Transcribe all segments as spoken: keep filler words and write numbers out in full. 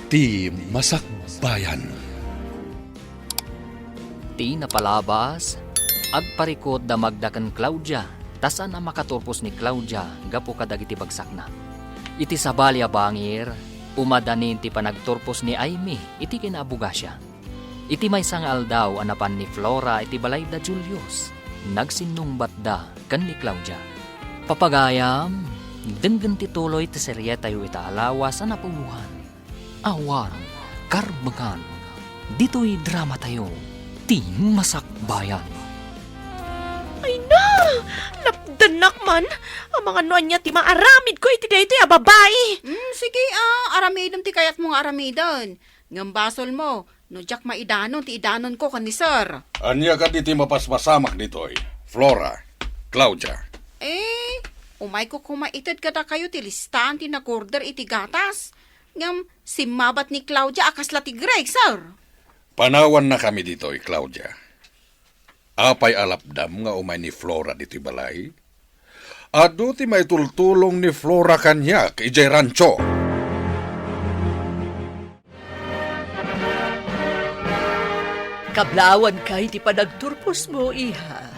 Ti Masakbayan. Ti napalabas, agparikut da Magda ken Claudia, ta saan a makaturpos ni Claudia gapu kadagiti bagsakna. Iti sabali a bangir, umadanin ti panagturpos ni Aimee iti kinaabogasia. Iti maysa nga aldaw a napan ni Flora iti balay da Julius, nagsinnungbatda ken ni Claudia. Papagayam, denggen ti tuloy ti serietayo ita a lawas a napuloan. Awan karbengan ditoy dramatayo, Ti Masakbayan. Ay na! Lapdannak man! Amangan no ania ti maaramidko iti daytoy a babai! Hmm, sige, ah, aramidem ti kayatmo nga aramiden. Ngem basolmo, no diak maidanon ti idanonko ken ni Sir. Ania kadi ti mapaspasamak ditoy, Flora, Claudia? Eh, umayko koma ited kadakayo ti listaan ti nagorder iti gatas. Ngem simmabat ni Claudia a kasla ti Greg, Sir. Panawannakami ditoy, Claudia. Apay a lapdam nga umay ni Flora ditoy balay? Adu ti maitultulong ni Flora kaniak idiay rancho. Kablaawanka iti panagturposmo, iha.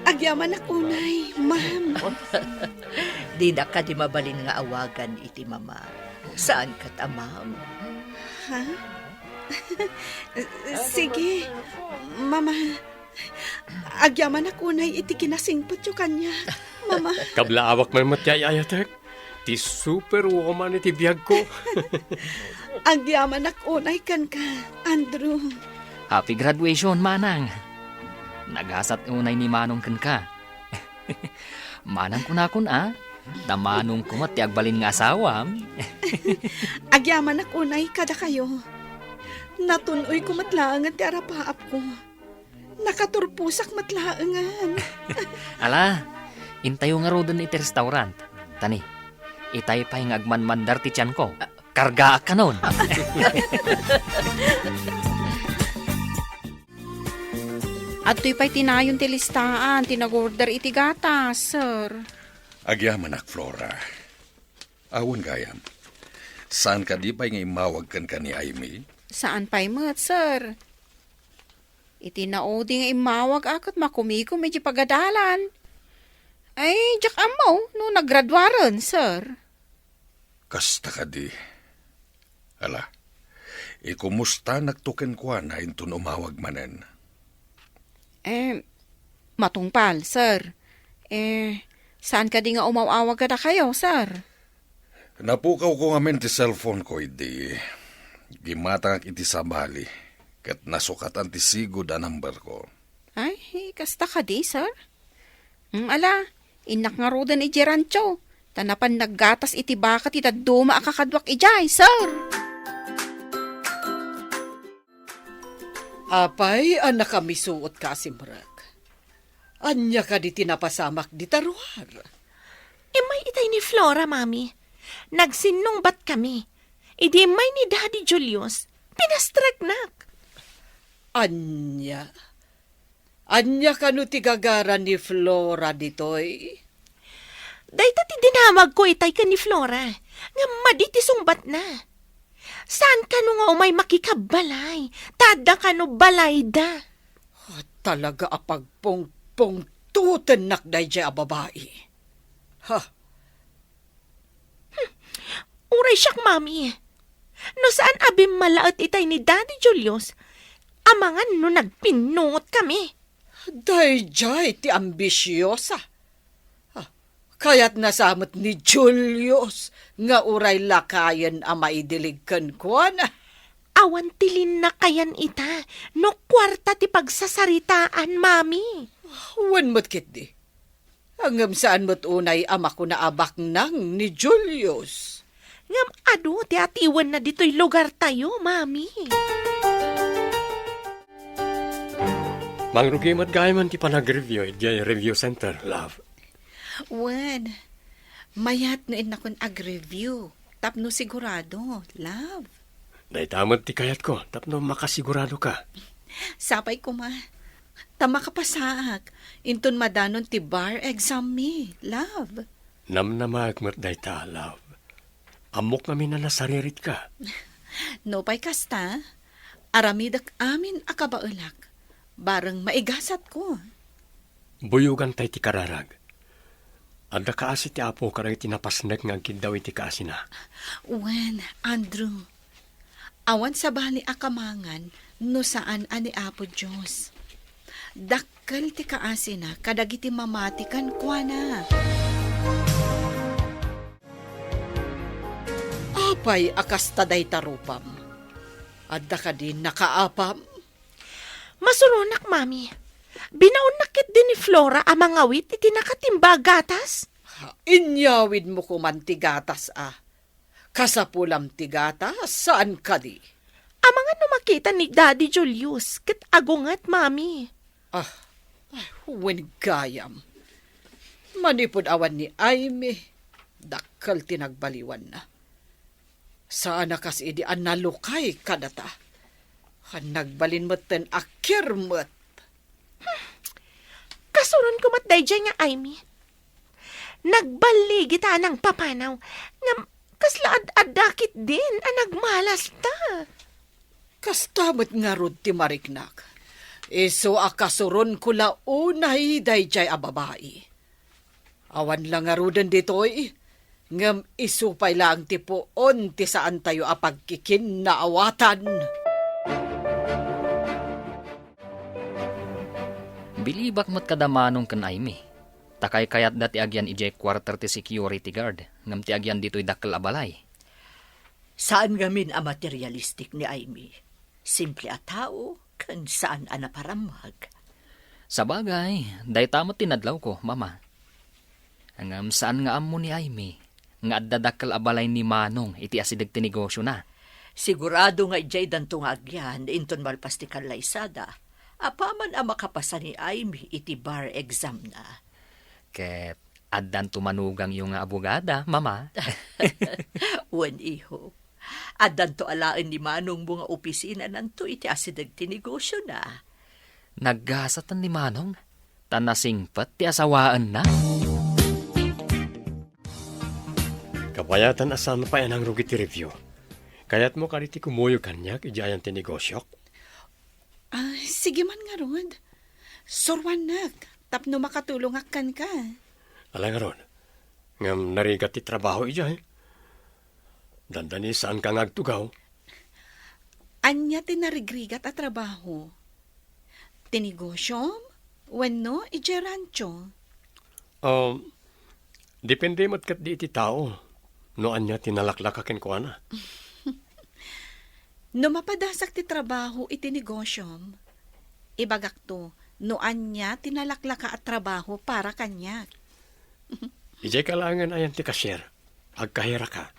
Agyamanak unay, ma'am. Dinak kadi mabalin nga awagan iti mama. Saan ket a ma'am? Ha? Sige, mama. Agyamanak unay iti kinasingpetyo kaniak, mama. Kablaawak man met ti ay-ayatek. Ti superwoman iti biagko. Agyamanak unay kenka, Andrew. Happy graduation, Manang. Nagasat unay ni Manong kenka. Manang kunakon a, ta Manong koma ti agbalin nga asawam. Agyamanak unay kadakayo. Natun-oyko met laengen ti arapaapko. Nakaturposak met laengen. Ala, intayo ngaruden iti restaurant. Tani, itay pay nga agmanmandar ti tianko. Kargaak kanon. Adtoy pay ti nayon ti listaan ti nagorder iti gatas, sir. Agyamanak, Flora. Awan gayam. Saan kadi pay nga immawag kenka ni Aimee? Saan pay met, sir. Iti naudi nga immawag a ket makumikom iti pagadalan. Ay, diak ammo no naggraduaren, sir. Kasta kadi. Ala, ikumustanakto kenkuana inton umawag manen. Eh, matungpal, sir. Eh, saan kadi nga umaw-awag kadakayo, sir? Napukawko ngamin ti cellphone ko idi gimmatangak iti sabali ket nasukatan ti sigud a number ko. Ay, kasta kadi, sir? Mm, ala, innak ngaruden idiay rancho, ta napan naggatas iti baka ti dadduma a kakaduak idiay, sir. Apay a nakamisuotka a simrek? Ania kadi ti napasamak dita ruar? Immay itay ni Flora, Mami. Nagsinnungbatkami. Idi immay ni Daddy Julius, pinastreknak. Ania? Ania kano ti gagara ni Flora ditoy? Dayta ti dinamagko itay ken ni Flora, ngem madi ti sungbatna. Saan kano nga umay makikabbalay, ta adda kano balayda. Ah, talaga a pagpungpungtotennak daydiay a babai. Ha? Hmm. Uray siak, Mami. No saan a bimmalaet itay ni Daddy Julius, amangan no nagpinnungotkami. Daydiay ti ambisiosa. Ah, kayatna sa met ni Julius nga uray lakayen a maidilig kenkuana. Awan ti linnakayan ita no kuarta ti pagsasaritaan, Mami. Wen met ketdi. Ngem saan met unay a makuna a baknang ni Julius. Ngem adu ti atiwenna ditoy lugartayo, Mami. Mangrugi met gayam ti panag-review idiay review center, love. Wen, mayat no innakon ag-review tapno sigurado, love. Dayta met ti kayatko tapno makasiguradoka. Sapay koma, ta makapasaak inton madanon ti bar exam mi, love. Namnamaek met dayta, love. Ammok ngamin a nasariritka. Nupay kasta, aramidek amin a kabaelak, bareng maigasatko. Buyogan tay ti kararag. Adda kaasi ti Apo kadagiti napasnek nga agkiddaw iti kaasina. Wen, Andrew, awan sabali a kamangan no saan a ni Apo Dios. Dakkel ti kaasina kadagiti mamati kenkuana. Apay a kasta dayta rupam? Adda kadi nakaapam? Masuronak, Mami. Binaonnak ketdi ni Flora a mangawit iti nakatimba a gatas. Ha, inyawidmo koman ti gatas, a. Kasapulam ti gatas, saan kadi? Amangan no makita ni Daddy Julius, ket agunget, Mami. Ah, ay, wen gayam. Manipud awan ni Aimee, dakkel ti nagbaliwanna. Saan a kas idi a nalukay kadata. Haan nagbalin metten a kirmet. Kasuronko met daydiay nga Aimee. Nagballigita a nangpapanaw. Ngem kasla ad-adda ketdin a nagmalasta. Kasta met ngarud ti mariknak. Isu a kasuronko la unay daydiay a babai. Awan la ngaruden ditoy, ngem isu pay laeng ti puon ti saantayo a pagkikinnaawatan. Bilibak met kada Manong ken Aimee, ta kaykayatda ti agyan idiay quarter ti security guard, ngem ti agyan ditoy dakkel a balay. Saan ngamin a materialistic ni Aimee. Simple a tao, ken saan a naparammag. Sabagay, dayta met ti nadlawko, Mama. Ngem saan nga ammo ni Aimee nga adda dakkel a balay ni Manong iti asideg ti negosiona. Sigurado nga idiay danto nga agyan inton malpas ti kallaysada, apaman a makapasa ni Aimee iti bar examna. Ket addanto manugangyo nga abogada, Mama. Wen, iho. Addanto alaen ni Manongmo nga opisinananto iti asideg ti negosiona. Naggasat ni Manong, ta nasingpet ti asawaenna. Kabayatan a saan pay a nangrugi ti review. Kayatmo kadi ti kumuyog kaniak idiay ayan ti negosiok? Ah, sige man ngarud. Suroannak tapno makatulongak kenka. Ala ngarud, ngem narigat ti trabaho idiay. Dandani saanka nga agtugaw. Ania ti narigrigat a trabaho? Ti negosiom wenno idiay rancho? Um, depende met ketdi iti tao no ania ti nalaklaka kenkuana. No mapadasak ti trabaho iti negosiom, ibagakto no ania ti nalaklaka a trabaho para kaniak. Idiay kalaengen ayan ti cashier. Agkahiraka.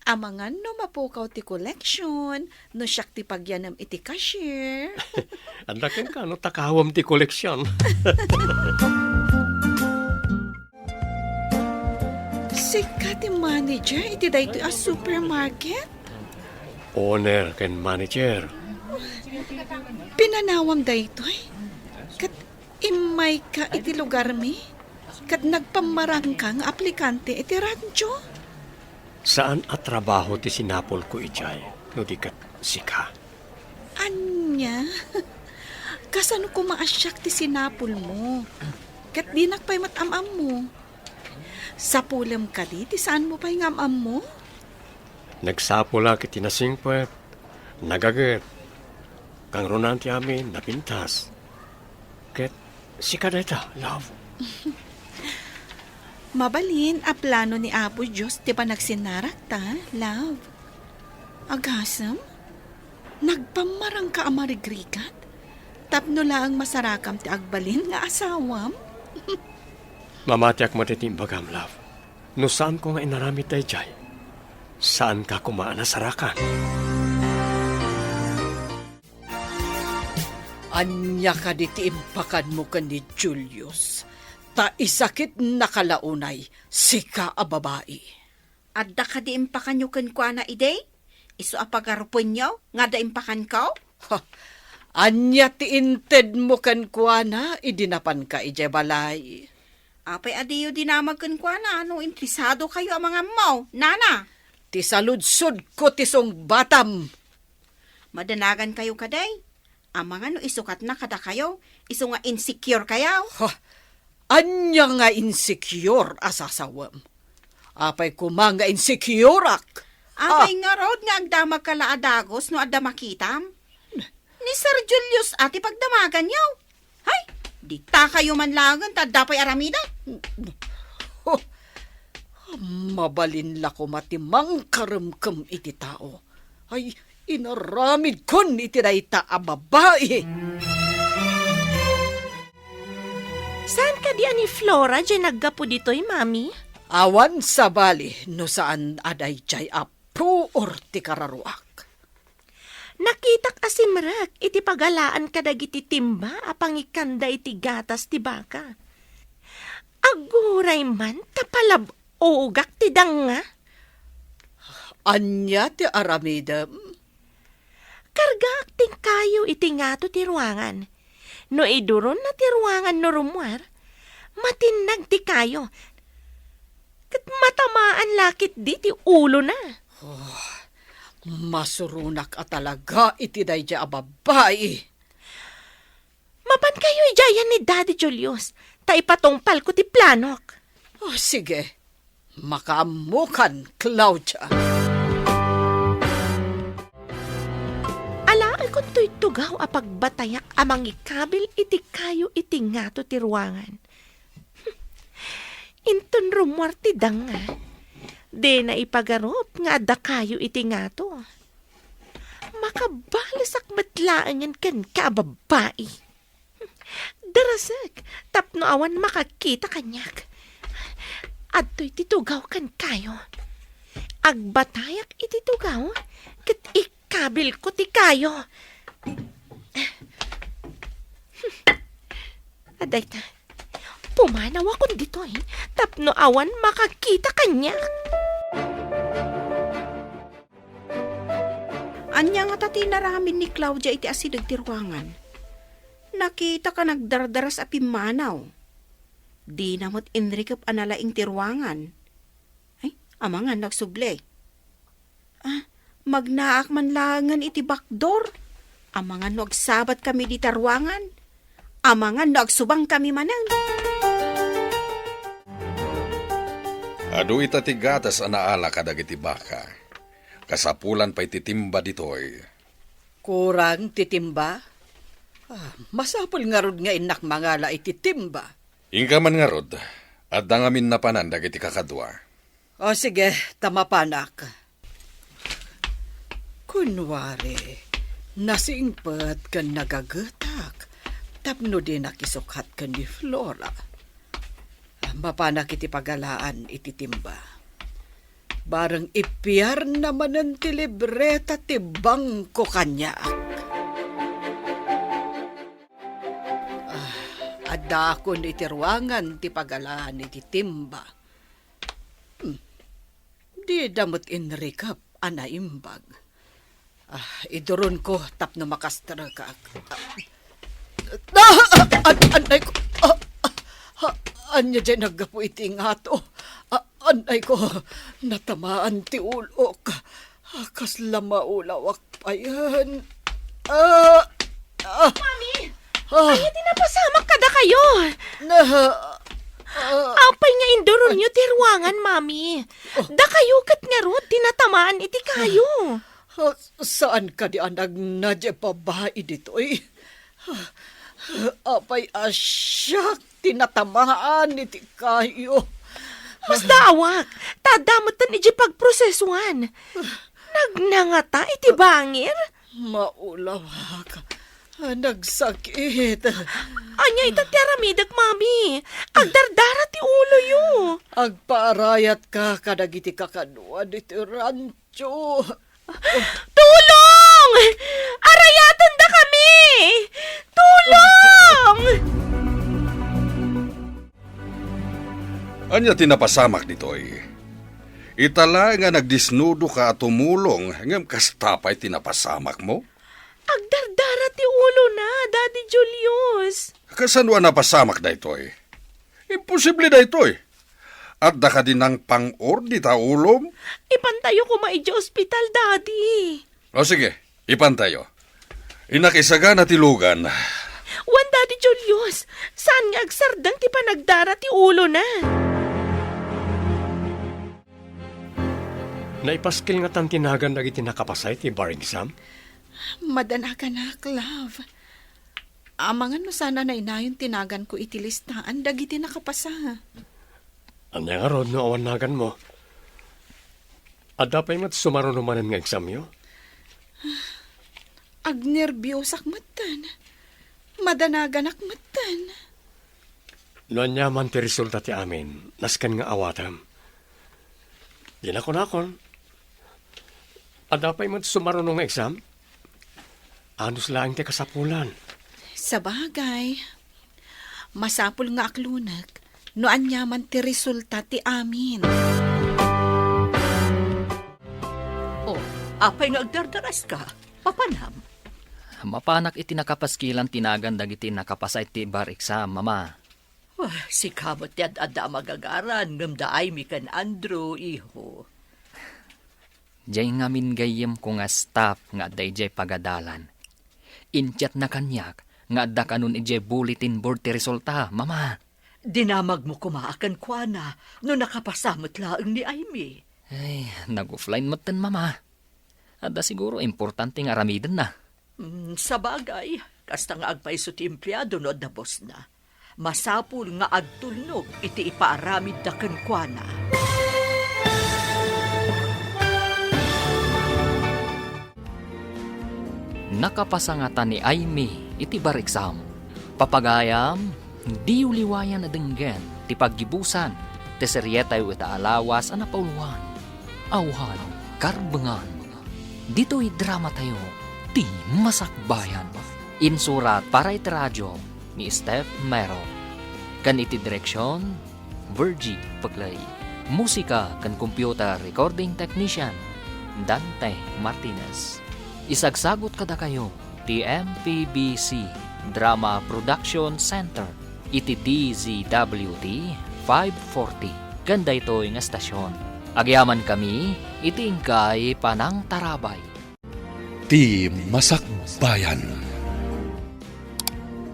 Amangan no mapukaw ti koleksyon, no siak ti pagyanem iti cashier. Adda kenka no takawem ti koleksyon. Sika ti manager iti daytoy a supermarket? Owner ken manager. Pinanawam daytoy? Ket immayka iti lugarmi? Ket nagpammarangka nga aplikante iti rancho? Saan a trabaho ti sinapulko idiay, no di ket sika. Ania? Kasano koma a siak ti sinapulmo? Ket dinak pay met am-ammo. Sapulem kadi ti saanmo pay nga am-ammo? Nagsapulak iti nasingpet, nagaget. Kangrunaan ti amin, napintas. Ket sika dayta, love. Mabalin a plano ni Apo Dios ti panagsinarakta, love. Agasem, nagpammarangka a marigrigat tapno laeng masarakam ti agbalin nga asawam? Mamatiak met iti imbagam, love. No saanko nga inaramid daydiay, saanka koma a nasarakan. Ania kadi ti impakanmo ken ni Julius? Ta isakitnaka la unay, sika a babai. Adda kadi impakanyo kenkuana idi? Isu a pagarupenyo nga adda impakanko? Ha, ania ti intedmo kenkuana idi napanka idiay balay? Apay a diyo dinamag kenkuana no interesadokayo a mangammo, nana? ti saludsodko ti sungbatam. Madanagankayo kadi? Amangan no isukatna kadakayo, isu nga insecure kayo? Ha? Ania nga insecure a sasawem? Apay koma nga insecureak? Apay Ah. ngarud nga agdamagka la a dagus no adda makitam? Ni Sir Julius a ti pagdamaganyo. Hay, ditakayo man laengen ta adda pay aramidek. Oh, mabalin la koma ti mangkaremkem iti tao. Ay, inaramidkon iti dayta a babai. Saan kadi a ni Flora diay naggapu ditoy, Mami? Awan sabali no saan a daydiay a puor ti kararuak. Nakitak a simrek iti pagalaan kadagiti timba a pangikanda iti gatas ti baka. Aguray man ta palab-ogak ti danga. Ania ti aramidem? Kargaak ti kayo iti ngato ti ruangan. No iduronna ti ruangan no rummuar, matinnag ti kayo. Ket matamaan la ketdi ti ulona. Oh, masuronak a talaga iti daydiay a babai. Mapan kayo idiayan ni Daddy Julius, ta ipatungpalko ti planok. Oh, sige. Makaammokan, Claudia. Alaekon toy tugaw a pagbatayak a mangikabil iti kayo iti ngato ti ruangan. Inton rummuar ti danga, dina ipagarup nga adda kayo iti ngato. Makabalesak met laengen kenka a babai. Darasek tapno awan makakita kaniak. Adtoy ti tugaw kenkayo. Agbatayak iti tugaw ket ikabilko ti kayo. Adayta, pumanawakon ditoy tapno awan makakita kaniak. Ania ngata ti inaramid ni Claudia iti asideg ti ruangan? Nakitak a nagdardaras a pimmanaw. Dina met inrikep a nalaing ti ruangan. Ay, amangan no agsubli. Ah, magnaak man laengen iti bakdor. Amangan no agsabatkami dita ruangan. Amangan no agsubangkami manen. Adu ita ti gatas a naala kadagiti baka. Kasapulan pay ti timba ditoy. Kurang ti timba? Ah, masapul ngarud nga innak mangala iti timba. Inka man ngarud, adda ngamin napanan dagiti kakadua. O sige, ta mapanak. Kunwari, nasingpet ken nagagetak tapno dinak isukat ken ni Flora. Mapanak iti pagalaan iti timba. Bareng ipiarna manen ti libreta ti bangko kaniak. Ah, addaakon iti ruangan ti pagalaan iti timba. Hmm. Dida met inrikep a naimbag. Ah, iduronko tapno makastrekak. Ah, ah, an-, anay ko. Ah, ah, ah, ania diay naggapu iti ngato? Ah, anay ko, natamaan ti ulok. Ah, kasla maulawak payen. Ah, ah, Mami! Ah. Ania ti napasamak kadakayo? Na, ah, Apay nga induronyo ti ruangan, Mami? Oh. Dakayo ket ngarud ti natamaan iti kayo. Ah, saan kadi a nagna diay babai ditoy? Apay a siak ti natamaan iti kayo? Masdaawak, ta adda metten idiay pagprosesoan. Nagna ngata iti bangir? Maulawak. Nagsakit. Ania ita ti aramidek, Mami? Agdardara ti uloyo. Agpaarayatka kadagiti kakadua ditoy rancho. Tulong! Arayatendakami! Tulong! Ania ti napasamak ditoy? Ita laeng a nagdisnudoka a tumulong, ngem kasta pay ti napasamakmo? Agdardara ti ulona, Daddy Julius. Kasano a napasamak daytoy? Imposible daytoy. Adda kadi nangpang-or dita ulom? Ipantayo koma idiay ospital, Daddy. O sige, ipantayo. Innak isagana ti lugan. Wen, Daddy Julius, saan nga agsardeng ti panagdara ti ulona? Naipaskil ngatan ti nagan dagiti nakapasa iti bar exam? Madanaganak, love. Amangan no saan a nainayon ti naganko iti listaan dagiti nakapasa. Ania ngarud no awan naganmo? Adda pay met sumaruno manen nga examyo? Agnerbiosak metten. Madanaganak metten. No aniaman ti resulta ti amin, nasken nga awatem. Dina kunakon, adda pay met sumaruno nga exam? Anus laeng ti kasapulan. Sabagay, masapul nga aklonek no aniaman ti resulta ti amin. Oh, apay nga agdardaraska? Papanam? Mapanak iti nakapaskilan ti nagan dagiti nakapasa iti bar exam, Mama. Ah, sika met ti ad-adda a magagaran, ngem da Aimee ken Andrew, iho. Diay ngamin gayyemko nga staff nga adda idiay pagadalan. Inchatna kaniak nga adda kanon idiay bulletin board ti resulta, Mama. Dinamagmo koma a kenkuana no nakapasa met laeng ni Aimee. Ay, nag-offline metten, Mama. Adda siguro importante nga aramidenna. Mm, sabagay, kasta nga agpayso ti empleado no adda bossna. Masapul nga agtulnog iti ipaaramidda kenkuana. Nakapasa ngata ni Aimee iti bar exam. Papagayam, diyo liwayan a denggen ti paggibusan ti serietayo ita a lawas a napauluan. Awan karbengan. Ditoy dramatayo, Ti Masakbayan. Insurat para iti radio ni Steph Mero. Ken iti direksion, Virgie Peclay. Musika ken computer recording technician, Dante Martinez. Isagsagot kadakayo ti M P B C Drama Production Center iti D Z W T five forty ken daytoy nga estasion. Agyamankami iti inkay panangtarabay. Ti Masakbayan.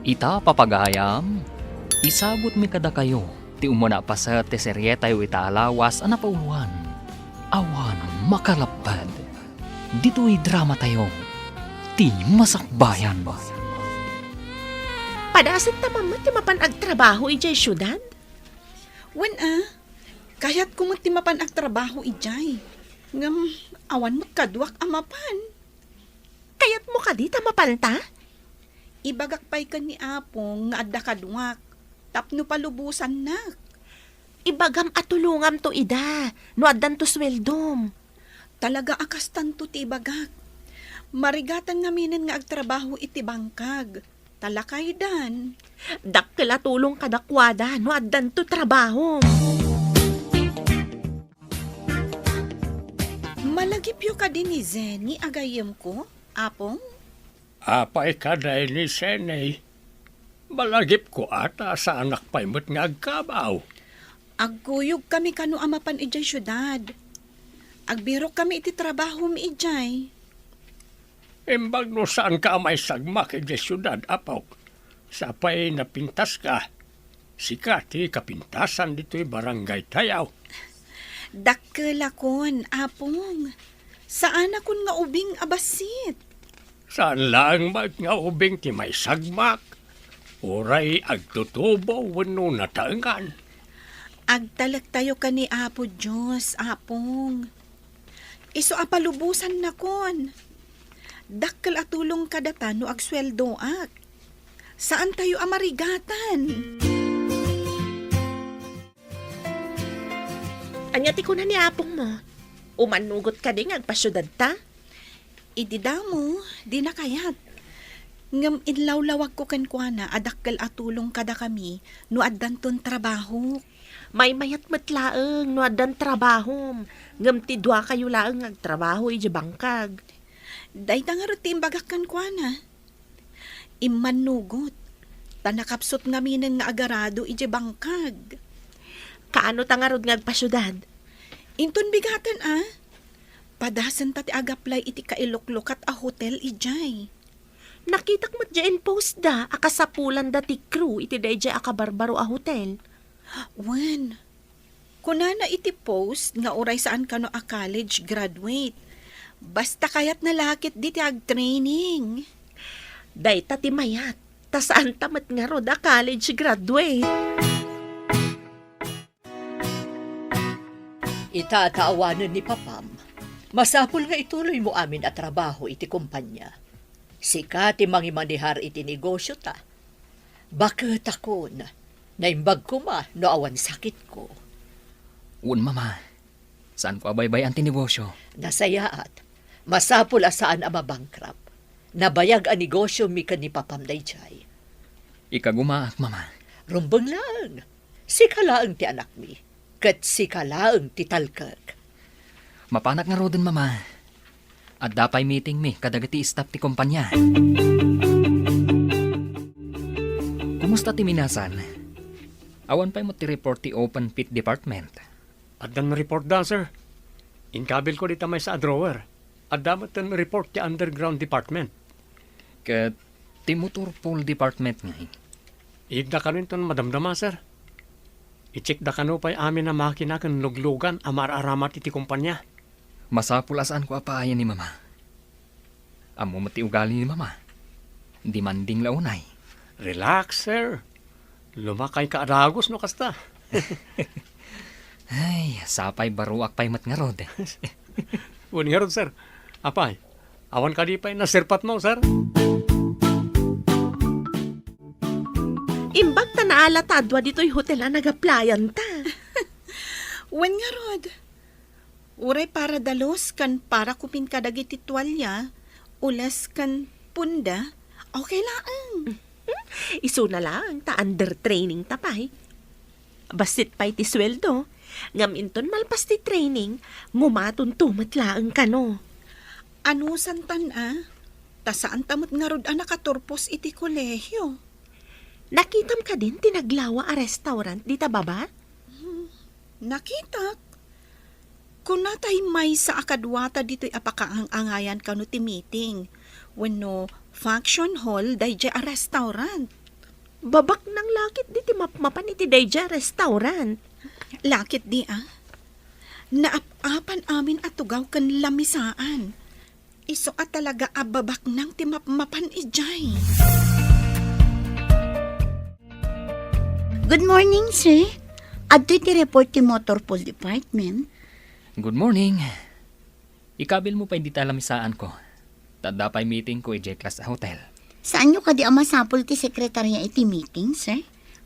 Ita, papagayam, isagutmi kadakayo ti umuna a paset ti serietayo ita a lawas a napauluan. Awan makalapped. Ditoy dramatayo, Ti Masakbayan. Padasetta man met ti mapan agtrabaho idiay siudad? Wen a, kayatko met ti mapan agtrabaho idiay. Ngem awan met kaduak a mapan. Kayatmo kadi ta mapanta? Ibagak pay ken ni Apong nga adda kaduak tapno palubosannak. Ibagam a tulongamto ida no addanto sueldom. Talaga a kastanto ti ibagak. Marigatan ngaminen nga agtrabaho iti bangkag. Ta lakaydan. Dakkel a tulong kadakuada no addanto trabahom. Malagipyo kadi ni Zenny a gayyemko, Apong? Apay kadi ni Zenny? Malagipko a ta saanak pay met nga agkabaw. Agkuyogkami kano a mapan idiay siudad. Agbirokkami iti trabahom idiay. Imbag no saanka a maisagmak idiay siudad, Apok. Sapay napintaska. Sika ti kapintasan ditoy barangaytayo. Dakkelakon, Apong. Saanakon nga ubing a bassit. Saan laeng met nga ubing ti maisagmak, uray agtutubo wenno nataengan. Agtalektayo ken ni Apo Dios, Apong. Isu a palubosannakon. Dakkel a tulong kadata no agsueldoak. Saantayo a marigatan. Ania ti kuna ni apongmo? Umannugot kadi nga agpasiudadta? Idi damo, dina kayat. Ngem inlawlawagko kenkuana a dakkel a tulong kadakami no addanton trabaho. Maymayat met laeng no addan trabahom, ngem ti duakayo laeng nga agtrabaho idiay bangkag. Dayta ngarud ti imbagak kenkuana. Immannugot, ta nakapsut ngaminen nga agarado idiay bangkag. Kaano ta ngarud nga agpasiudad? Inton bigaten, a. Padasenta ti agaplay iti kailuklukat a hotel idiay. Nakitak met diay in-post da a kasapulanda ti crew iti daydiay a kabarbaro a hotel. Wen, kunana iti post nga uray saan kano a college graduate. Basta kayatna la ketdi ti agtraining. Dayta ti mayat, ta saanta met ngarud a college graduate. Ita ta awanen ni papam, masapul nga ituloymo amin a trabaho iti kompania. Sika ti mangimanehar iti negosiota. Baketakon, naimbag koma no awan sakitko. Wen, Mama. Saanko a baybay-an ti negosio. Nasayaat. Masapul a saan a mabankrupt. Nabayag a negosiomi ken ni papam daydiay. Ikagumaak, Mama. Rumbeng laeng. Sika laeng ti anakmi, ket sika laeng ti talkek. Mapanak ngaruden, Mama. Adda pay meetingmi kadagiti staff ti kompania. Kumusta ti minasan? Awan pay met ti report ti open pit department. Addan report da, sir. Inkabilko dita maysa a drawer. Adda met ten report ti underground department. Ket ti motor pool department ngay? Iyegda kano inton madamdama, sir. I-checkda kano pay amin a makina ken luglugan a maar-aramat iti kompania. Masapul a saanko a paayen ni Mama. Ammo met ti ugali ni Mama. Demanding la unay. Relax, sir. Lumakayka a dagus no kasta. Ay, sapay baruak pay met ngarud. Wen ngarud, sir. Apay, awan kadi pay naserpatmo, sir? Imbag ta naala ta adua ditoy hotel a nagaplayanta. Wen ngarud. Uray para dalus ken para kumin kadagiti tualia, ules ken punda, okay laeng. Isuna laeng ta under training ta pay. Bassit pay ti sueldo, ngem inton malpas ti training, ngumatonto met laeng kano. Anusantan a, ta saanta met ngarud a nakaturpos iti kolehio. Nakitam kadin ti naglawa a restaurant dita baba? Hmm, nakitak. Kuna tay maysa a kaduata ditoy a pakaang-angayan kano ti meeting wenno function hall daydiay a restaurant. Babaknang la ketdi ti mapmapan iti daydiay a restaurant. La ketdi a? Naap-apan amin a tugaw ken lamisaan. Isu a talaga a babaknang ti mapmapan idiay. Good morning, sir. Adtoy ti report ti Motor Pool Department. Good morning. Ikabilmo pay dita lamisaanko. Ta adda pay meetingko idiay Class A Hotel. Saanyo kadi a masapul ti sekretaria iti meeting, sir?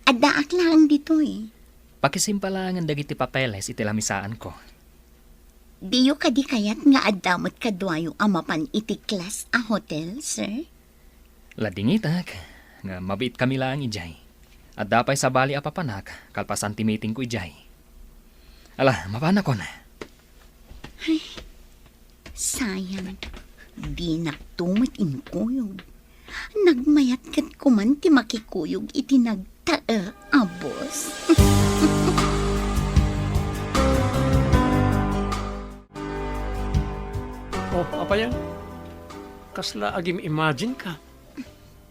Addaak laeng ditoy. Pakisimpalangen dagiti papeles iti lamisaanko. Diyo kadi kayat nga adda met kaduayo a mapan iti Class A Hotel, sir? Ladingitak, nga mabiitkami laeng idiay. Adda pay sabali a papanak kalpasan ti meetingko idiay. Ala, mapanakon. Ay, sayang. Dinakto met inkuyog. Nagmayat ket kuman ti makikuyog iti nagtaer a bus. Oh, apay a? Kasla agim-imagine ka.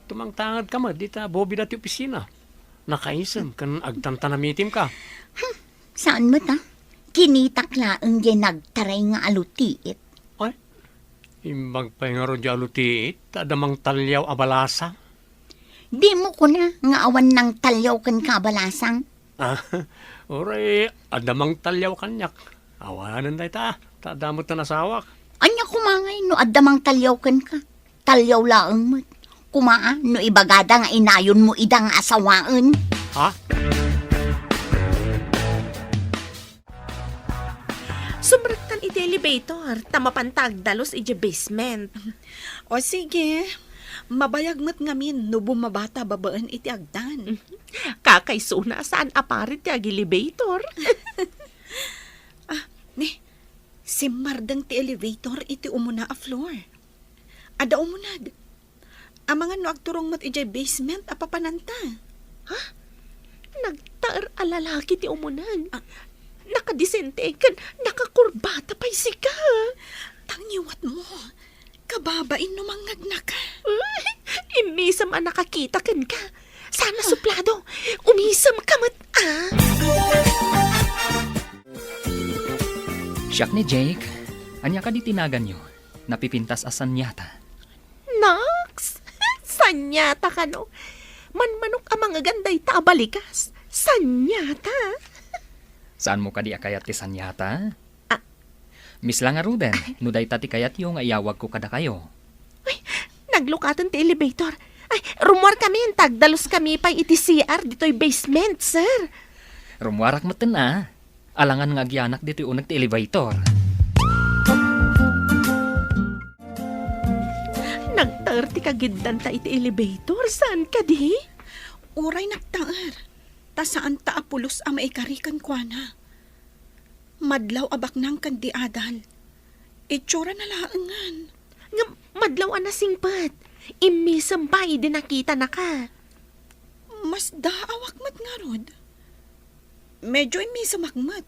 Tumangtangad ka met dita bobida ti opisina. Nakaisem ken agtantanamitim ka. Hmm, saan met a? Kinitak laeng diay nagtaray nga alutiit. Ay, imbag pay ngarud diay alutiit, ta adda mangtaliaw a balasang. Dimo kuna nga awan nangtaliaw kenka a balasang? Ah, uray, adda mangtaliaw kaniak. Awanen dayta, ta adda met ti asawak. Ania koma ngay no adda mangtaliaw kenka? Taliaw laeng met. Koma a, no ibagada nga inayonmo ida nga asawaen. Ha? Sumrektan iti elevator, ta mapanta agdalus iti basement. O sige, mabayag met ngamin no bumabata babaen iti agdan. Kakaisuna a saan a parit ti ag-elevator. Ah, ni, simmardeng ti elevator iti umuna a floor. Adda umuneg. Amangan no agturong met idiay basement a papananta. Ha? Nagtaer a lalaki ti umuneg. Ah. Nakadisente ken nakakurbata pay sika. Tangiwat mo. Kababain no mangngegnaka. Ay, immisem a nakakita kenka. Sana suplado. Umisem ka met, ah. Siak ni Jake. Ania kadi ti naganyo? Napipintas a sanyata. Naks! Sanyata kano? Manmanok a mangegan dayta a balikas. Sanyata? Saanmo kadi a kayat ti sanyata? Ah. Miss la ngaruden, no dayta ti kayatyo nga iyawagko kadakayo. Uy, naglukaten ti elevator. Ay, rummuar kami, ta agdalus kami pay iti C R ditoy basement, sir. Rummuarak metten a. Alangan nga agyanak ditoy uneg ti elevator. Nagtaer ti kagiddanta iti elevator, saan kadi? Uray nagtaer, ta saanta a pulos a maikari kenkuana. Madlaw a baknang ken di adal. Itsurana laengen. Ngem madlaw a nasingpet. Immisem pay idi nakitanaka. Masdaawak met ngarud. Medyo immisemak met.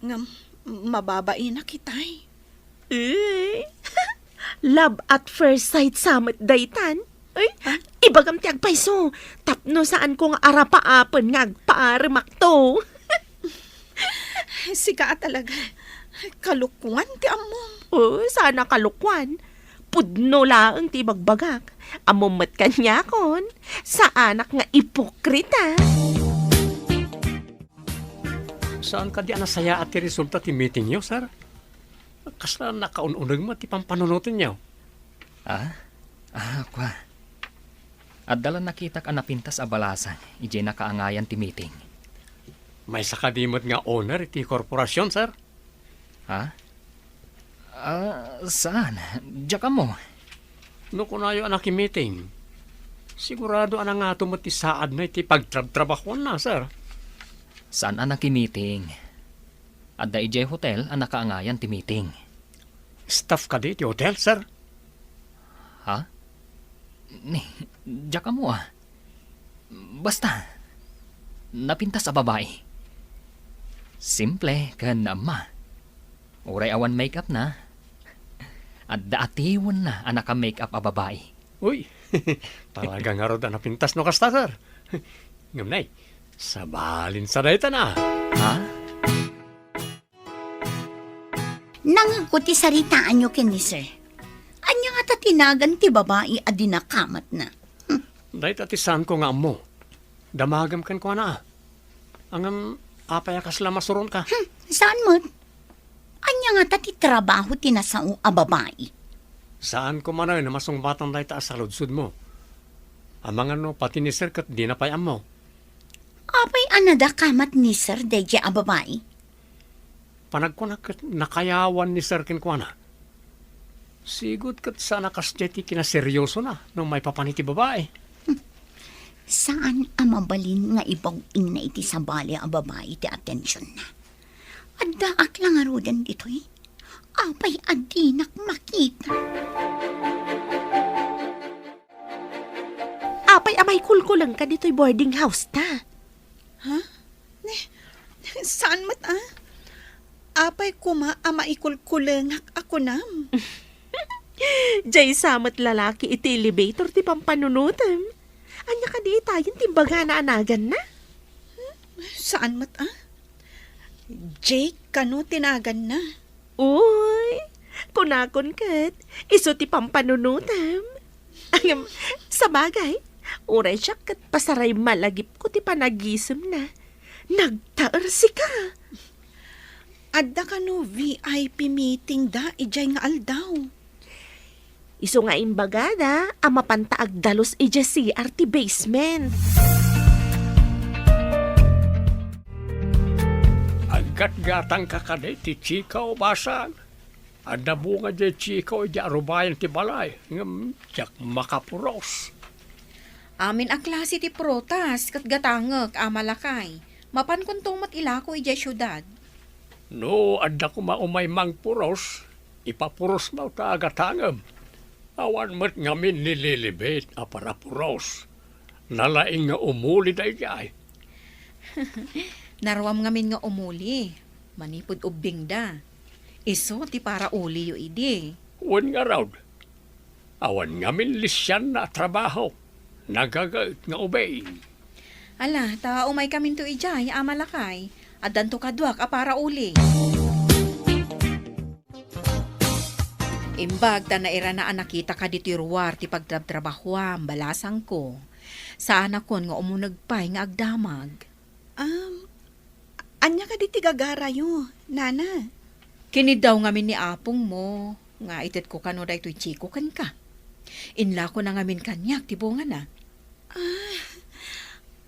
Ngem mababainak itay. Eh, love at first sight sa met daytan. Ay, ah? Ibagam ti agpayso, tapno saanko nga arapaapen nga agpaaremakto. Sika a talaga. Kalokoan ti ammom. Oh, saan a kalokoan. Pudno laeng ti ibagbagak. Ammom met kaniakon, saanak nga ipokrita. Saan kadi a nasayaat ti resulta ti meetingyo, sir? Kasla nakaun-uneg met ti pampanunotenyo. Ah? Ah, kua. Adda la nakitak a napintas a balasang idiay nakaangayan ti meeting. Maysa kadi met nga owner iti korporasion, sir? Ha? Ah, saan? Diak ammo. No kunayo a nakimiting, sigurado a nangato met ti saadna iti pagtrabtrabahuanna, sir. Saan a nakimiting? Adda idiay hotel a nakaangayan ti meeting. Staff kadi ti hotel, sir? Ha? Ni, diak ammo a. Basta, napintas a babai. Simple ken naamma. Uray awan make-up na, adda atiwenna a naka-make-up a babai. Uy, talaga ngarud a napintas no kasta, sir. Ngem nay, sabalin sa dayta na. Ha? Nangegko ti saritaanyo ken ni Sir. Ania ngata ti nagan ti babai a dinakamatna? Hmm. Dayta ti saanko nga ammo. Damagem kenkuana a. Ngem, apay a kasla masuronka? Hmm, saan met? Ania ngata ti trabaho ti nasao a babai? Saanko manen a masungbatang dayta a saludsodmo. Amangan no pati ni Sir ket dina pay ammo. Apay a nadakamat ni Sir daydiay a babai? Panagkunak ket nakayawan ni Sir kenkuana. Sigud ket saan a kasdiay ti kinaseriosona no maipapan iti babai. Saan a mabalin nga ibaw-ingna iti sabali a babai ti atensionna. Addaak la ngaruden ditoy. Apay a dinak makita? Apay a maikulkulengka ditoy boarding house ta? Ha? Ne, saan met a? Apay koma a maikulkulengak a kunam? Diay sa met lalaki iti elevator ti pampanunotem. Ania kadi itayen ti imbagana a naganna? Hmm? Saan met a? Jake kano ti naganna? Uy, kunakon ket, isu ti pampanunotem. Ngem, sabagay, uray siak ket pasaray malagipko ti panagisemna. Nagtaer sika. Adda kano V I P meeting da idiay nga aldaw? Isu nga imbagada a mapanta agdalus idiay C R ti basement. Aggatgatangka kadi ti chikaw, basang? Adda bunga diay chikaw idiay arubayan ti balay, ngem diak makapuros. Amin a klase ti prutas ket gatangek, Ama Lakay. Mapankonto met ilako idiay siudad. No adda koma umay mangpuros, ipapurosmo ta agatangem. Awan met ngamin ni Lilibet a parapuros. Nalaing nga umuli daydiay. Naruam ngamin nga umuli, manipud ubbingda. Isu ti paraulio idi. Wen ngarud, awan ngamin lisianna a trabaho. Nagagaet nga ubing. Ala, ta umaykaminto idiay a malakay. Addanto kaduak a parauli. Imbag ta nairana a nakitaka ditoy ruar ti pagtrabtrabahoam, balasangko. Saanakon nga umuneg pay nga agdamag. Um, ania kadi ti gagarayo, Nana? Kiniddaw ngamin ni apongmo nga itedko kano daytoy Chico kenka. Inlakona ngamin kaniak ti bungana. Ah,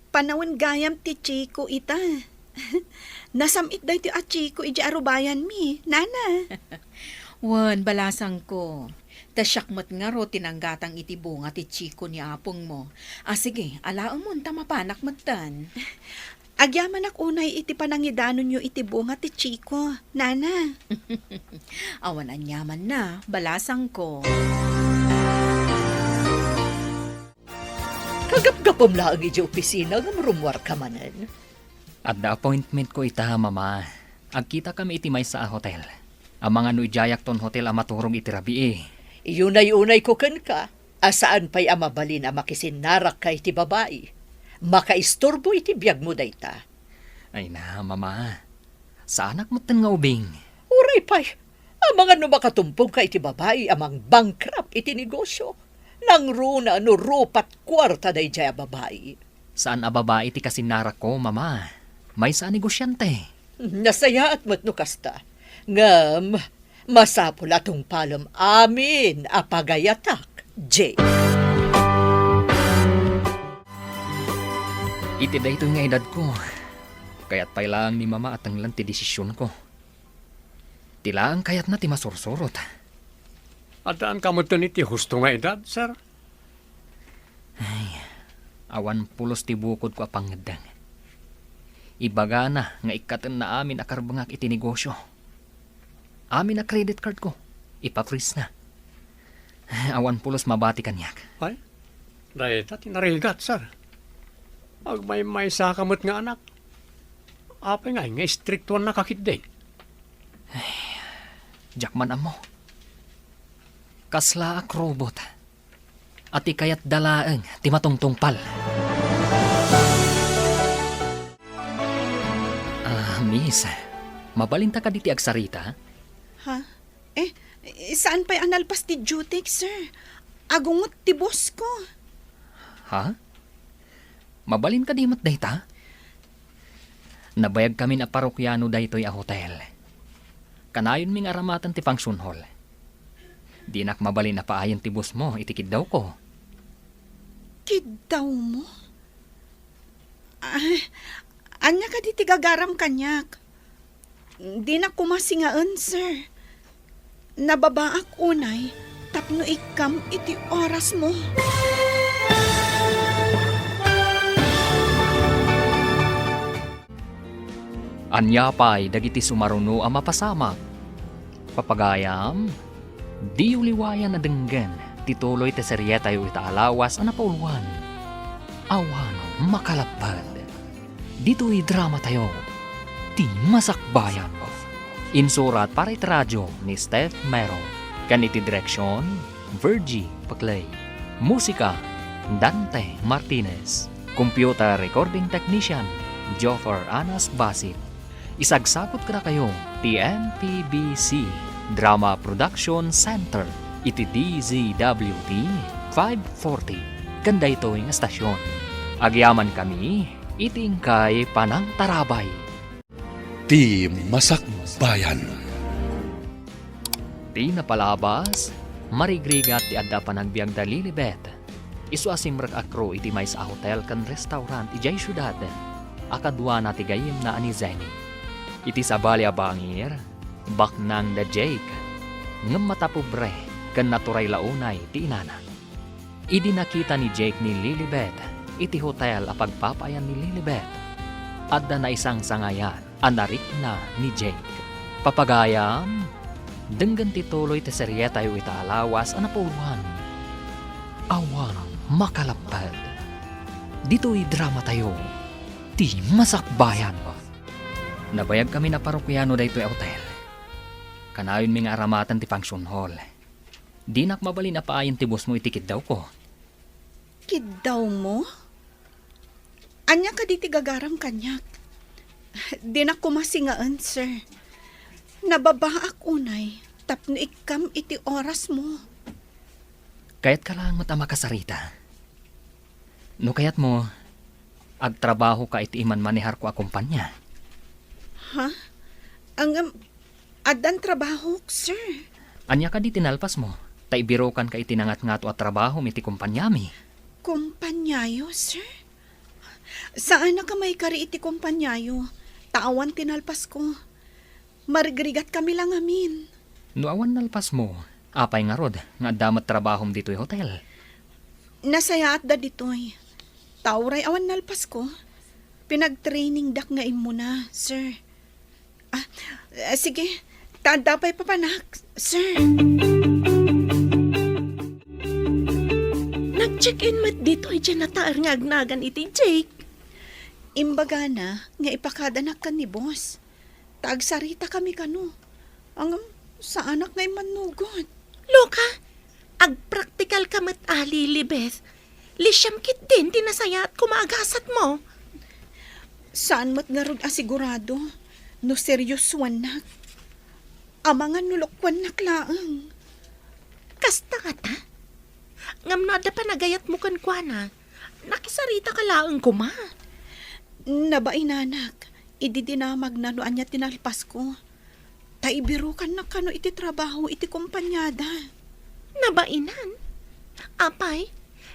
panawen gayam ti Chico ita. Nasam-it daytoy a Chico idiay arubayanmi, Nana. Wen, balasangko. Ta siak met ngarud ti nanggatang iti bunga ti Chico ni apongmo. A, sige, alaemon ta mapanak metten. Agyamanak unay iti panangidanonyo iti bunga ti Chico, Nana. Awan aniamanna, balasangko. Kagapgapum laeng idiay opisina ngem rummuarka manen. Adda appointmentko ita, Mama. Agkitakami iti maysa a hotel. Amangan no idiayakton hotel a maturog iti rabii. Iyunay-unayko kenka a saan pay a mabalin a makisinnarakka iti babai. Makaisturbo iti biagmo dayta. Ay na, Mama. Saanak metten nga ubing. Uray pay, amangan no makatumpongka iti babai a mangbankrupt iti negosio. Nangruna no rupat kuarta daydiay a babai. Saan a babai ti kasinnarakko, Mama. Maysa a negosiante. Nasayaat met no kasta. Ngem, masapul a tungpalem amin a pagayatak, Jay. Iti daytoy nga edadko, kayat pay laeng ni Mama a tenglen ti desisionko. Ti laeng kayatna ti masursurot. Addaanka metten iti husto nga edad, sir? Ay, awan pulos ti bukodko a pangngeddeng. Ibagana nga ikkatenna amin a karbengak iti negosio. Amin a credit cardko, ipa-freeze na. Awan pulos mabati kaniak. Ay, dayta ti narigat, sir. Agmaymaysaka met nga anak. Apay ngay nga istriktuannaka ketdi? Ay, diak man ammo. Kaslaak robot. A ti kayatda laeng ti matungtungpal. Ah, miss, mabalinta kadi ti agsarita? Ha? Eh, saan pay a nalpas ti duty, sir? Agungot ti boss ko. Ha? Mabalin kadi met dayta? Nabayagkamin a parokiano daytoy a hotel. Kanayonmi nga aramaten ti function hall. Dinak mabalin a paayen ti boss mo iti kiddawko. Kiddawmo? Ah, ania kadi ti gagaram kaniak? Dinak koma singaen, sir. Nababaak unay tapno ikkam iti orasmo. Ania pay dagiti sumaruno a mapasamak? Papagayam, diyo liwayan a denggen ti tuloy ti serietayo ita a lawas a napauloan. Awan makalapped. Ditoy dramatayo, Ti Masakbayan. Insurat para iti radyo ni Steph Mero, ken iti direksion, Virgie Paclay. Musika, Dante Martinez. Computer recording technician, Joffer Anas Basit. Isagsagutko dakayo ti M P B C Drama Production Center iti D Z W T five forty ken daytoy nga estasion. Agyamankami iti inkay panangtarabay. Ti Masakbayan. Ti napalabas, marigrigat ti adda panagbiagda Lilibet. Isu a simrek a crew iti maysa a hotel ken restaurant idiay siudad a kaduana ti gayyemna a ni Zenny. Iti sabali a bangir, baknang da Jake, ngem matapobre ken naturay la unay ti inana. Idi nakita ni Jake ni Lilibet iti hotel a pagpapaayan ni Lilibet, adda naisangsangayan a narikna ni Jake. Papagayam, denggen ti tuloy ti serietayo ita a lawas a napuloan. Awan makalapped. Ditoy dramatayo, ti masakbayan. Nabayagkami a parokiano daytoy a hotel. Kanayonmi nga aramaten ti function hall. Dinak mabalin a paayen ti bossmo iti kiddawko. Kiddawmo? Ania kadi ti gagaram kaniak? Dinak koma singaen, sir. Nababaak unay tapno ikkam iti orasmo. Kayatka laeng met a makasarita. No kayatmo, agtrabahoka iti imanmaneharko a kompania. Ha? Ngem, addan trabahok, sir. Ania kadi ti nalpasmo? Ta ibirokanka iti nangatngato a trabahom iti kompaniami. Kompaniayo, sir? Saanak a maikari iti kompaniayo, ta awan ti nalpasko. Marigrigatkami la ngamin. No awan nalpasmo, apay ngarud nga adda met trabahom ditoy hotel? Nasayaatda ditoy. Ta uray awan nalpasko, pinagtrainingdak nga immuna, sir. Ah, ah, sige. Ta adda pay papanak, sir. Nag-check-in met ditoy diay nataer nga agnagan iti Jake. Imbagana nga ipakadanak ken ni boss. Ta agsaritakami kano. Ngem, saanak nga immannugot. Loka, agpraktikalka met a, Lilibeth. Lisiam ketdin ti nasayaat koma a gasatmo. Saan met ngarud a sigurado no seriosoannak. Amangan no lokoannak laeng. Kasta ngata? Ngem no adda panagayatmo kenkuana, nakisaritaka laeng koma. Nabainanak, idi dinamagna no ania ti nalpasko. Ta ibirokannak kano iti trabaho iti kompaniada. Nabainan? Apay,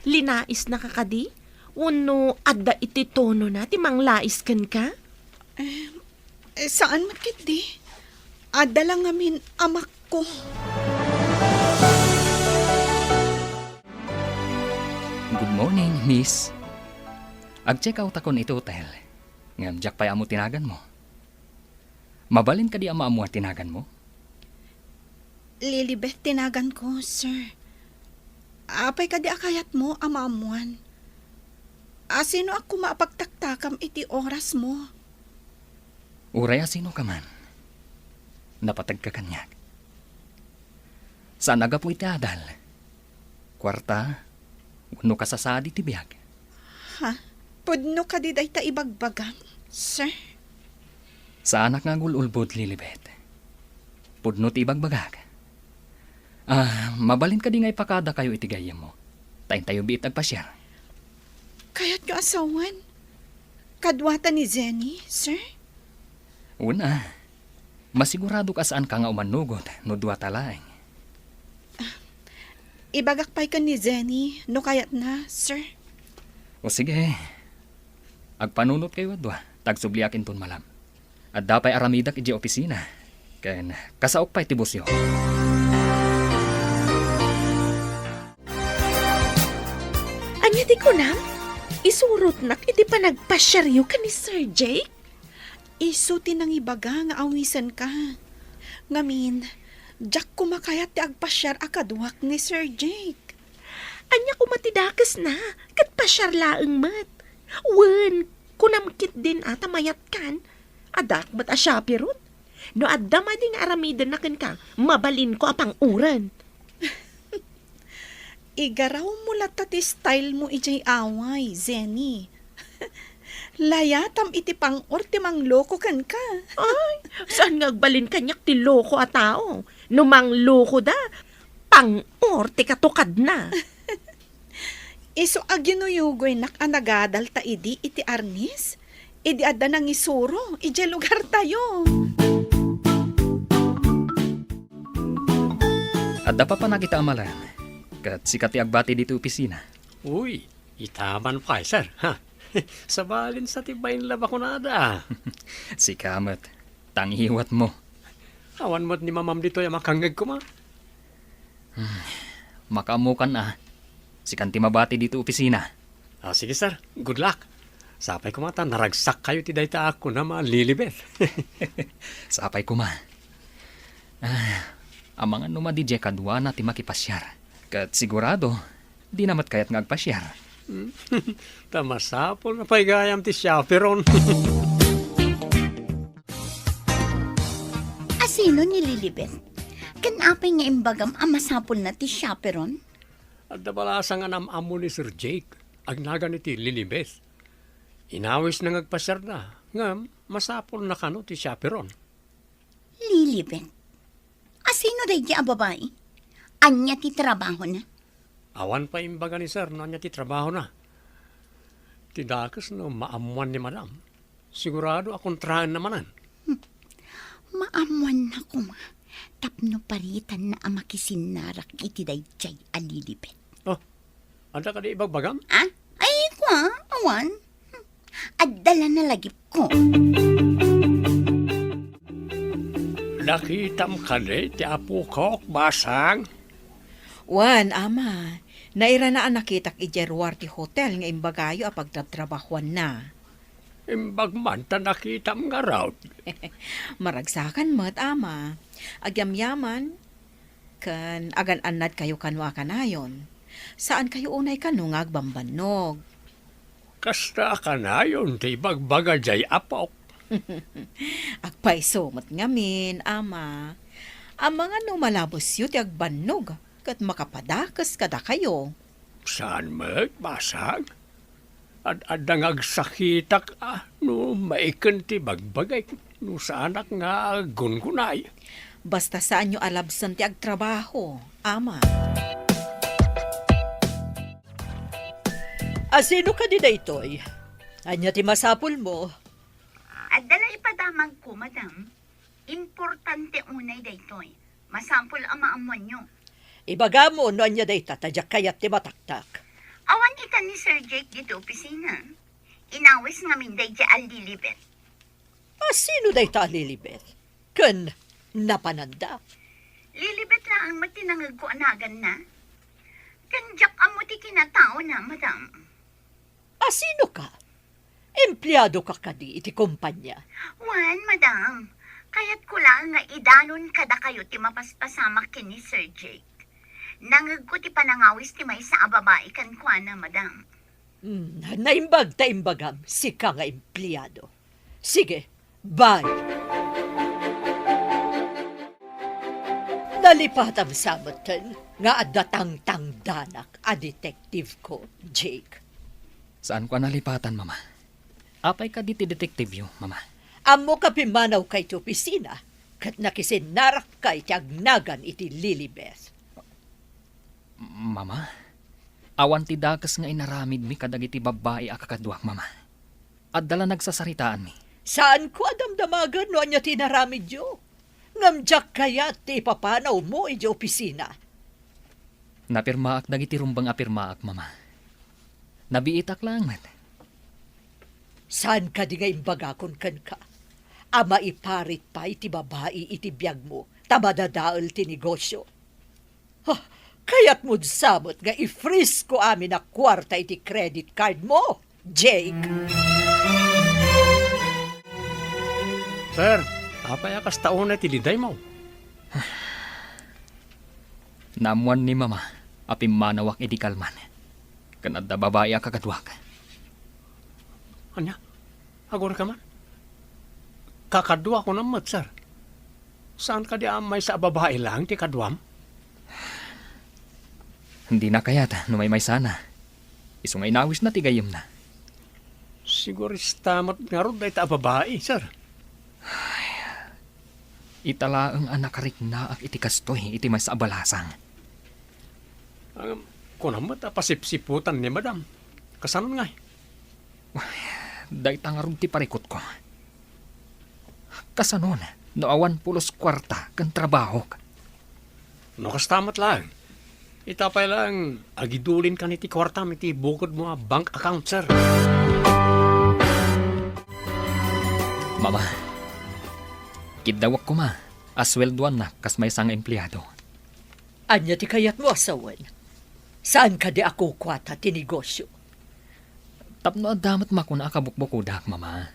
linaisnaka kadi? Wenno adda iti tonona ti manglais kenka? Eh, eh, saan met ketdi? Adda la ngamin amakko. Good morning, miss. Ag-check outakon iti hotel. Ngem diak pay ammo ti naganmo. Mabalin kadi a maammuan ti naganmo? Lilibeth ti naganko, sir. Apay kadi a kayatmo a maammuan? Asinoak koma a pagtaktakam iti orasmo? Uray asinoka man, napategka kaniak. Saan a gapu iti adal, kuarta, wenno kasasadi ti biag. Ha? Pudno kadi dayta ibagbagam, sir? Saanak nga agul-ulbod, Lilibet. Pudno ti ibagbagak. Ah, mabalin kadi nga ipakadakayo iti gayyemmo? Ta intayo biit agpasiar. Kayatyo a sawen? Kaduata ni Jenny, sir? Una, masiguradok a saanka nga umannugot no duata laeng. Ibagak pay ken ni Jenny no kayatna, sir. O sige. Agpanunotkayo a dua, ta agsubliak inton malam. Adda pay aramidak idiay opisina. Ken kasaok pay ti bossyo. Ania ti kunam? Isurotnak iti panagpasiaryo ken ni Sir Jake? Isu ti nangibaga nga awisenka. Ngamin, diak koma kayat ti agpasiar a kaduak ni Sir Jake. Ania koma ti dakesna? Ket pasiar laeng met. Wen, kunam ketdin a ta mayatkan. Addaak met a chaperone. No adda madi nga aramidenna kenka, mabalinko a pang-uren. Igarawmo latta ti style mo idiay away, Jenny. Layatam iti pang-or ti mangloko kenka. Ay, saan nga agbalin kaniak ti loko a tao? No manglokoda, pang-or ti katukadna. Isu a ginuyugoynak a nagadalta idi iti arnis, idi adda nangisuro idiay lugartayo. Adda papanak ita a malam, ket sika ti agbati ditoy opisina. Uy, ita man pay, sir, ha? Sabalin sa ti bain la bakunada. Sika met, tangiwat mo. Awan met ni mamam ditoy a makangngeg koma. Hmm, makaammokan a. Sikan ti mabati ditoy opisina. Ah, sige, sir. Good luck. Sapay koma ta naragsak kayo ti dayta a kunam a Lilibet. Sapay koma. Ah, amangan no madi diay kaduana ti makipasiar. Ket sigurado, dina met kayat nga agpasiar. Ta masapul na pay gayam ti chaperon. Asino ni Lilibet? Ken apay nga imbagam a masapulna ti chaperon? Adda balasang nga nam-ammo ni Sir Jake, agnagan iti Lilibet. Inawisna nga agpasiarda, ngem masapulna kano ti chaperon. Lilibet. Asino daydi a babai? Ania ti trabahona? Awan pay imbaga ni Sir no ania ti trabahona. Ti dakes no maammoan ni Madam, sigurado a kontraenna manen. Hmm. Maammoanna koma tapno paritanna a makisinnarak iti daydiay a Lilibet. Oh, adda kadi ibagbagam? Ah? Ay, kua, awan. Hmm. Adda la nalagipko. Nakitam kadi ti apokok, Basang? Wen, Ama. Nairana a nakitak idiay Ruarte Hotel nga imbagayo a pagtrabtrabahuanna. Imbag man ta nakitam ngarud. Maragsakan met, Ama. Agyamyaman, ken agan-annadkayo kano a kanayon. Saankayo unay kano nga agbambannog. Kasta a kanayon ti ibagbaga diay apok. Agpayso met ngamin, Ama. Amangan no malabesyo ti agbannog ket makapadakes kadakayo. Saan met, Basang? Ad-adda nga agsakitak a no maiken ti bagbagik, no saanak nga aggungunay. Basta saanyo a labsen ti agtrabaho, Ama. Asino kadi daytoy? Ania ti masapulmo? Adda la ipadamagko, Madam. Importante unay daytoy. Masapul a maammoanyo. Ibagamo no ania dayta ta diak kayat ti mataktak. Awan ita ni Sir Jake ditoy opisina. Inawis ngamin daydiay a Lilibet. Asino dayta a Lilibet? Ken napananda? Lilibet laeng met ti nangegko a naganna. Ken diak ammo ti kinataona, Madam. Asino ka? Empleado ka kadi iti kumpanya? Wen, Madam. Kayatko laeng nga idanon kadakayo ti mapaspasamak ken ni Sir Jake. Nangegko ti panangawis ti maysa a babai kenkuana, Madam. Hmm, naimbag ta imbagam, sika nga empleado. Sige, bye. Nalipatam sa metten nga adda tangtangdanak a detective ko, Jake. Saanko a nalipatan, Mama. Apay kadi ti detectiveyo, Mama? Ammok a pimmanawka iti opisina ket nakisinnarakka iti agnagan iti Lilibet. Mama, awan ti dakes nga inaramidmi kadagiti babbai a kakaduak, Mama. Adda la nagsasaritaanmi. Saanko a damdamagen no ania ti inaramidyo. Ngem diak kayat ti ipapanawmo idiay opisina. Napirmaak dagiti rumbeng a pirmaak, Mama. Nabiitak laeng met. Saan kadi nga imbagakon kenka a maiparit pay ti babai iti biagmo ta madadael ti negosio? Ha, kayatmod sa met nga i-freeze ko amin a kuarta iti credit card mo, Jake? Sir, apay a kasta unay ti lidaymo? Naammoan ni Mama a pimmanawak idi kalman. Ken adda babai a kakaduak. Ania? Agurayka man? Kakadua ko met, sir. Saan kadi a maysa a babai laeng ti kaduam? Dina kayat no maymaysana. Isu nga inawisna ti gayyemna. Sigurista met ngarud dayta a babai, sir. Ita laeng a nakariknaak iti kastoy iti maysa a balasang. Ngem, kunam met a pasipsiputan ni Madam. Kasano ngay? Dayta ngarud ti parikutko. Kasanon no awan pulos kuarta ken trabahok? No kasta met laeng, ita pay laeng agidulinkan iti kuartam iti bukodmo a bank account, sir. Mama, kiddawek koma a sueldoannak kas maysa nga empleado. Ania ti kayatmo a sawen? Saan kadi a kukuata ti negosio? Tapno adda met makuna a kabukbukodak, Mama.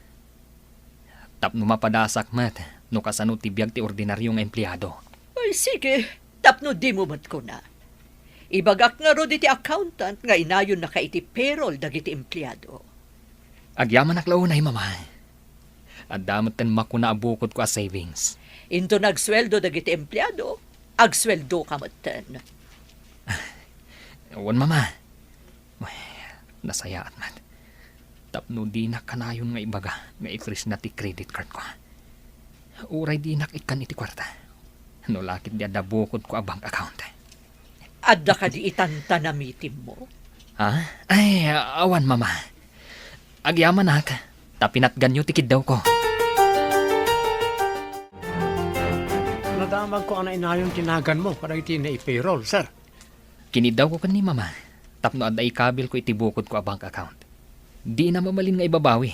Tapno mapadasak met no kasano ti biag ti ordinario nga empleado. Ay, sige, tapno dimo met kuna. Ibagak ngarud iti accountant nga inayonnaka iti payroll dagiti empleado. Agyamanak la unay, Mama. Adda metten makuna a bukodko a savings. Inton agsueldo dagiti empleado, agsueldoka metten. Wen, Mama. Ay, nasayaat met. Tapno dinak kanayon nga ibaga nga i-freeze na ti credit card ko. Uray dinak ikkan iti kuarta. No la ket di adda bukodko a bank account. Adda kadi itan ta namitimmo? Ha? Ay, awan, Mama. Agyamanak, ta pinatganyo ti kiddawko. Nadamagko a nainayon ti naganmo kadagiti nai-payroll, sir. Kiniddawko ken ni Mama tapno adda ikabilko iti bukodko a bank account. Dina mabalin nga ibabawi,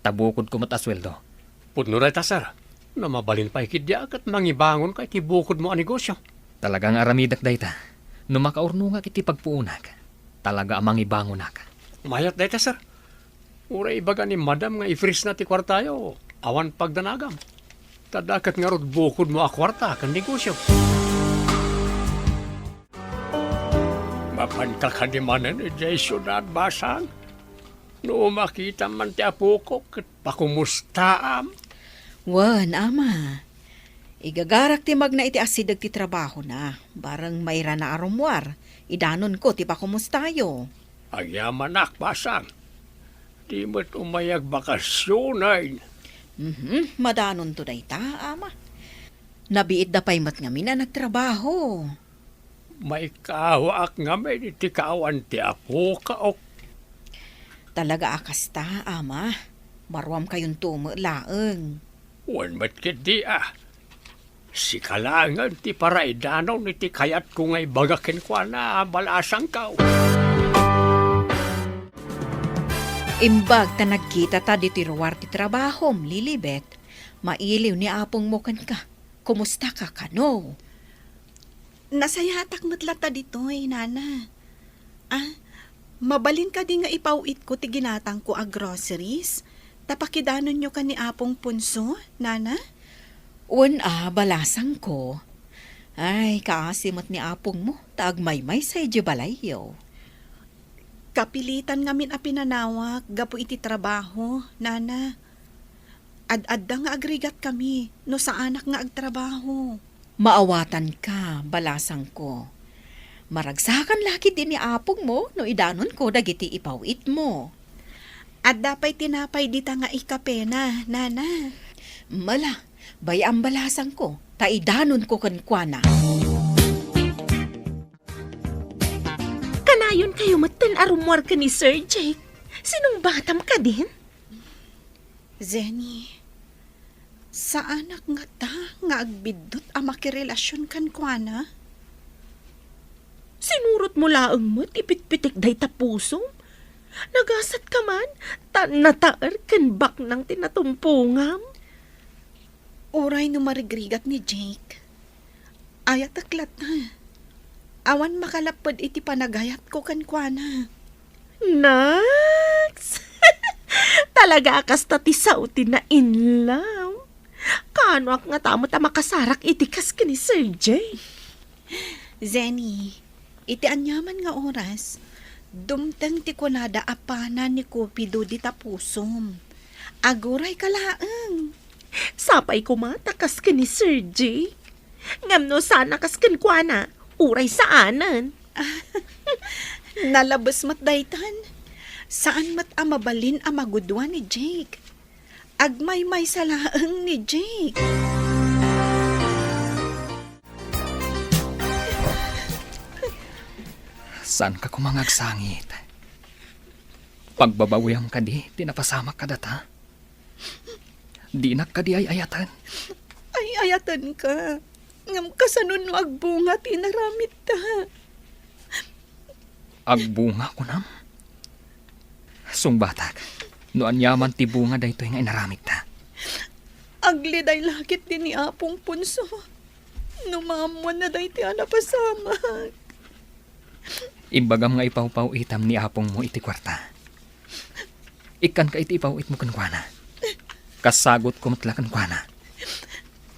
ta bukodko met a sueldo. Pudno dayta, sir. No mabalin pay ketdi a ket mangibangonka iti bukodmo a negosio. Talaga nga aramidek dayta. No makaurnongak iti pagpuonak, talaga a mangibangonak. Mayat dayta, sir. Uray ibaga ni Madam nga i-freeze na ti kuartayo, awan pagdanagam. Ta adda ket ngarud bukodmo a kuarta ken negosio. Mapanka kadi manen idiay siudad, Basang? No makitam man ti apoko ket pakumustaam. Wen, Ama. Igagarak ti magna iti asideg ti trabahona, bareng mairana a rummuar, idanonko ti pakumustayo. Agyamanak, Basang. Di met umay agbakasionen. Mhm, madanonto dayta, Ama. Nabiitda pay met ngamin a nagtrabaho. Maikawaak ngamin iti kaawan ti apoka, ok. Talaga a kasta, Ama. Maruamkayonto met laeng. Wen met ketdi a. Sika laengen ti paraidanon iti kayatko nga ibaga kenkuana a balasangko. Imbag ta nagkitata ditoy ruar ti trabahom, Lilibet, mailiw ni apongmo kenka. Kumustaka kano? Nasayaatak met latta ditoy, Nana. Ah, mabalin kadi nga ipaw-itko ti ginatangko a groceries? Ta pakidanonyo ken ni Apong Ponso, Nana? Wen a, balasangko. Ay, kaasi met ni apongmo, ta agmaymaysa idiay balayyo. Kapilitan ngamin a pinanawak gapu iti trabaho, Nana. Ad-adda nga agrigatkami no saanak nga agtrabaho. Maawatanka, balasangko. Maragsakan la ketdi ni apongmo no idanonko dagiti ipaw-itmo. Adda pay tinapay dita nga ikapena, Nana. Mala, bay-am, balasangko, ta idanonko kenkuana. Kanayonkayo metten a rummuar ken ni Sir Jake. Sinungbatam kadin? Zenny, saanak ngata nga agbiddut a makirelasion kenkuana? Sinurotmo laeng met ti pitpitik dayta pusom? Nagasatka man, ta nataer ken baknang ti natumpongam. Uray no marigrigat ni Jake, ayatek latta. Awan makalapped iti panagayatko kenkuana. Naks! Talaga a kasta ti sao ti na-in-love. Kaanoak ngata met a makasarak iti kas ken ni Sir Jay? Zenny, iti aniaman nga oras, dumteng ti kunada a pana ni Cupido dita pusom. Agurayka laeng. Sapay koma ta kas ken ni Sir Jay. Ngem no saan a kas kenkuana, uray saanen. Nalabes met daytan. Saan met a mabalin a magudua ni Jake. Agmaymaysa laeng ni Jake. Saanka koma nga agsangit. Pagbabawiam kadi ti napasamak kadata? Dinak kadi ay-ayaten? Ay-ayatenka. Ngem kasano no agbunga ti inaramidta? Agbunga, kunam? Sungbatak, no aniaman ti bunga daytoy nga inaramidta. Agliday la ketdi ni Apong Ponso no maammoanna daytoy a napasamak. Imbagam nga ipawpaw-itam ni apongmo iti kuarta. Ikkanka iti ipaw-itmo kenkuana. Kasagutko met la kenkuana.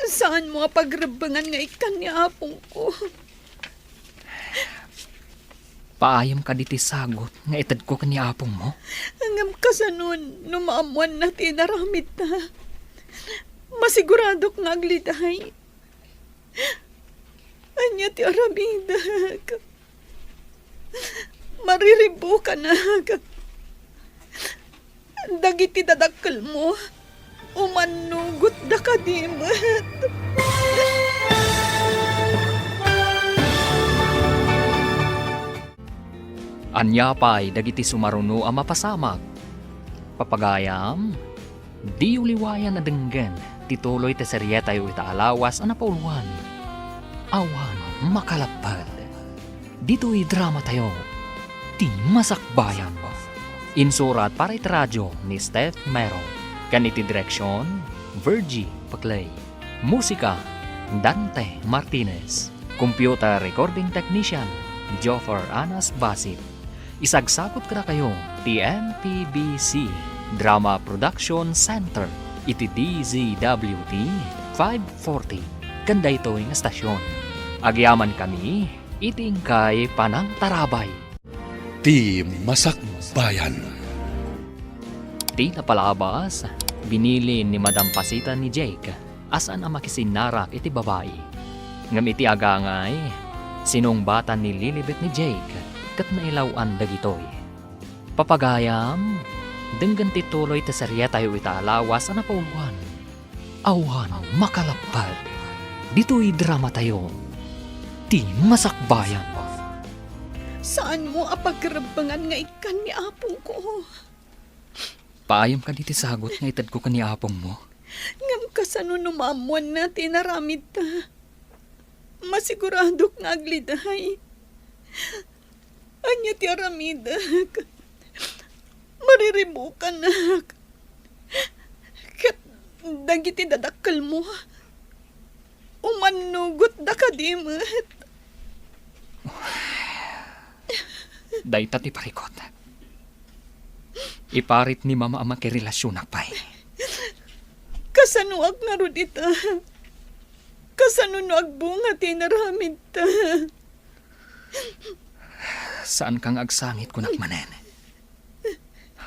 Saanmo a pagrebbengan nga ikkan ni apongko? Paayem kadi ti sagut nga itedko ken ni apongmo? Ngem kasano no maammoanna ti inaramidta? Masiguradok nga agliday. Ania ti aramidek? Mariribukanak. Dagiti dadakkelmo, umannugotda kadi met. Ania pay dagiti sumaruno a mapasamak? Papagayam, diyo liwayan a denggen ti tuloy ti serietayo ita a lawas a napauluan, Awan Makalapped. Ditoy dramatayo, Ti Masakbayan. Insurat para iti radio ni Steph Mero, ken iti direksion, Virgie Paclay. Musika, Dante Martinez. Computer recording technician, Joffer Anas Basit. Isagsakot kadakayo ti M P B C Drama Production Center iti D Z W T five forty, ken daytoy nga stasyon. Agyamankami iti inkay panangtarabay. Ti Masakbayan. Ti napalabas, binili ni Madam Pasita ni Jake a saan a makisinnarak iti babai. Ngem iti agangay, sinungbatan ni Lilibet ni Jake ket nailaw-an dagitoy. Papagayam, denggen ti tuloy ti serietayo ita a lawas a napauluan. Awan Makalapped. Ditoy dramatayo, Ti Masakbayan. Saanmo a pagrebbengan nga ikkan ni apongko? Paayem kadi ti sagut nga itedko ken ni apongmo? Ngem kasano no maammoanna ti inaramidta? Masiguradok nga agliday. Ania ti aramidek? Mariribukanak. Ket dagiti dadakkelmo, umannugotda kadi met. Dayta ti parikut. Iparit ni Mama a makirelasionak pay. Kasanoak ngarud ita? Kasano no agbunga ti inaramidta? Saanka nga agsangit, kunak manen.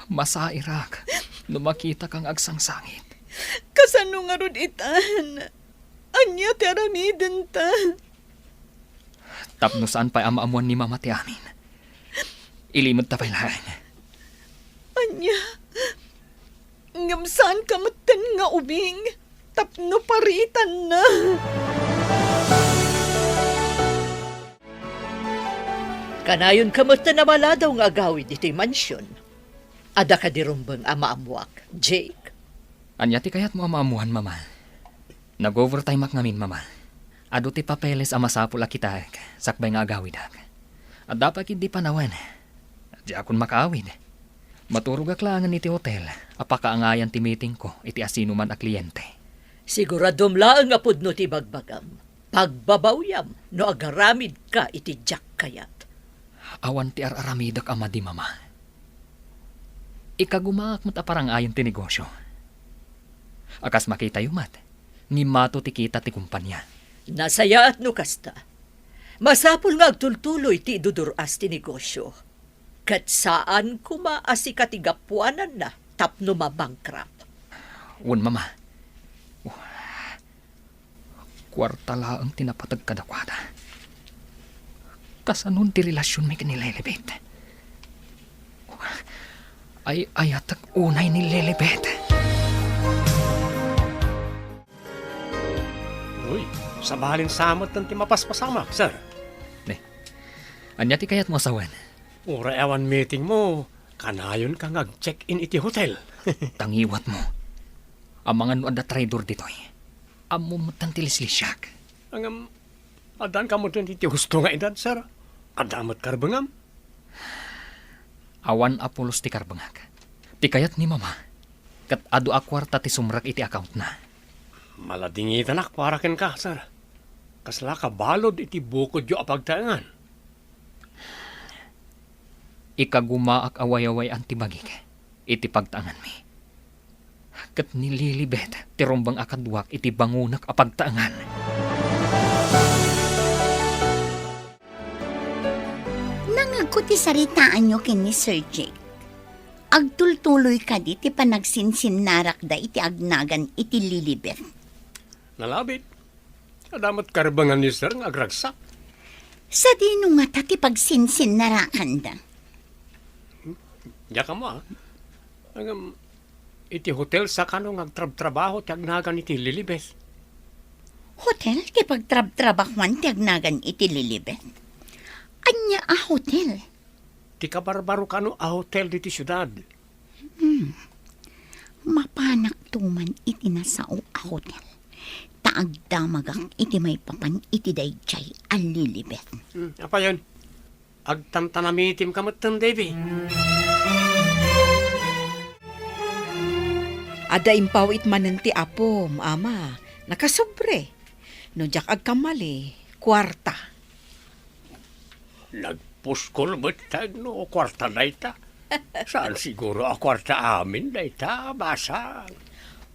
Masairak no makitaka nga agsangsangit. Kasano ngarud itan? Ania ti aramidenta? Tapno saan pay a maammuan ni Mama ti amin, ilimedta pay laeng. Ania? Ngem saanka metten nga ubing tapno paritanna. Kanayonka metten a maladaw nga agawid iti mansion. Adda kadi rumbeng a maammuak, Jake? Ania ti kayatmo a maammuan, Mama? Nag-overtimeak ngamin, Mama. Adu ti papeles a masapul a kitaek sakbay nga agawidak. Adda pay ketdi panawen. Diakon makaawid. Maturogak laengen iti hotel a pakaangayan ti meetingko iti asinoman a kliente. Siguradom laeng a pudno ti ibagbagam. Pagbabawyam no agaramidka iti diak kayat. Awan ti ar-aramidek a madi, Mama. Ikagumaak met a parangayen ti negosio. A kas makitayo met, ngimmato ti kita ti kompania. Nasayaat no kasta. Masapul nga agtultuloy ti idudur-as ti negosio. Ket saan koma a sika ti gapuananna tapno ma-bankrupt. Wen, Mama. Kuarta laeng ti napateg kadakuada. Kasanon ti relasionmi ken ni Lilibet? Ay-ayatek unay ni Lilibet. Uy, sabalin sa met ti mapaspasamak, sir. Ne, ania ti kayatmo a sawen? Uray awan meetingmo, kanayonka nga ag-check-in iti hotel. Tangiwatmo. Amangan no adda traidor ditoy. Ammom metten ti lislisiak. Ngem, addanka metten iti husto nga edad, sir. Adda met karbengam? Awan a pulos ti karbengak. Ti kayat ni Mama, ket adu a kuarta ti sumrek iti accountna. Maladingitanak para kenka, sir. Kasla kabalud iti bukodyo a pagtaengan. Ikagumaak a wayaway-an ti bagik iti pagtaenganmi. Ket ni Lilibet ti rumbeng a kaduak iti bangonak a pagtaengan. Nangngeg Ket ti saritaanyo ken ni Sir Jake, agtultuloy kadi ti panagsinsinnarakda iti agnagan iti Lilibet? Nalabit. Adda met karbengan ni Sir nga agragsak. Sadino ngata ti pagsinsinnarakanda? Diak ammo, a. Ngem, iti hotel sakano nga agtrabtrabaho ti agnagan iti Lilibet? Hotel ti pagtrabtrabahoan ti agnagan iti Lilibet? Ania a hotel? Ti kabarbaro kano a hotel ditoy siudad. Hmm. Mapanakto man iti nasao a hotel, ta agdamagak iti maipapan iti daydiay a Lilibet. Hmm, apayen? Agtantanamitim ka metten, Davy. Adda impawit manen ti apom, Ama. Nakasobre. No diak agkamali, kuarta. Nagpuskol met ta no kuarta dayta. Saan siguro a kuarta amin dayta, basang.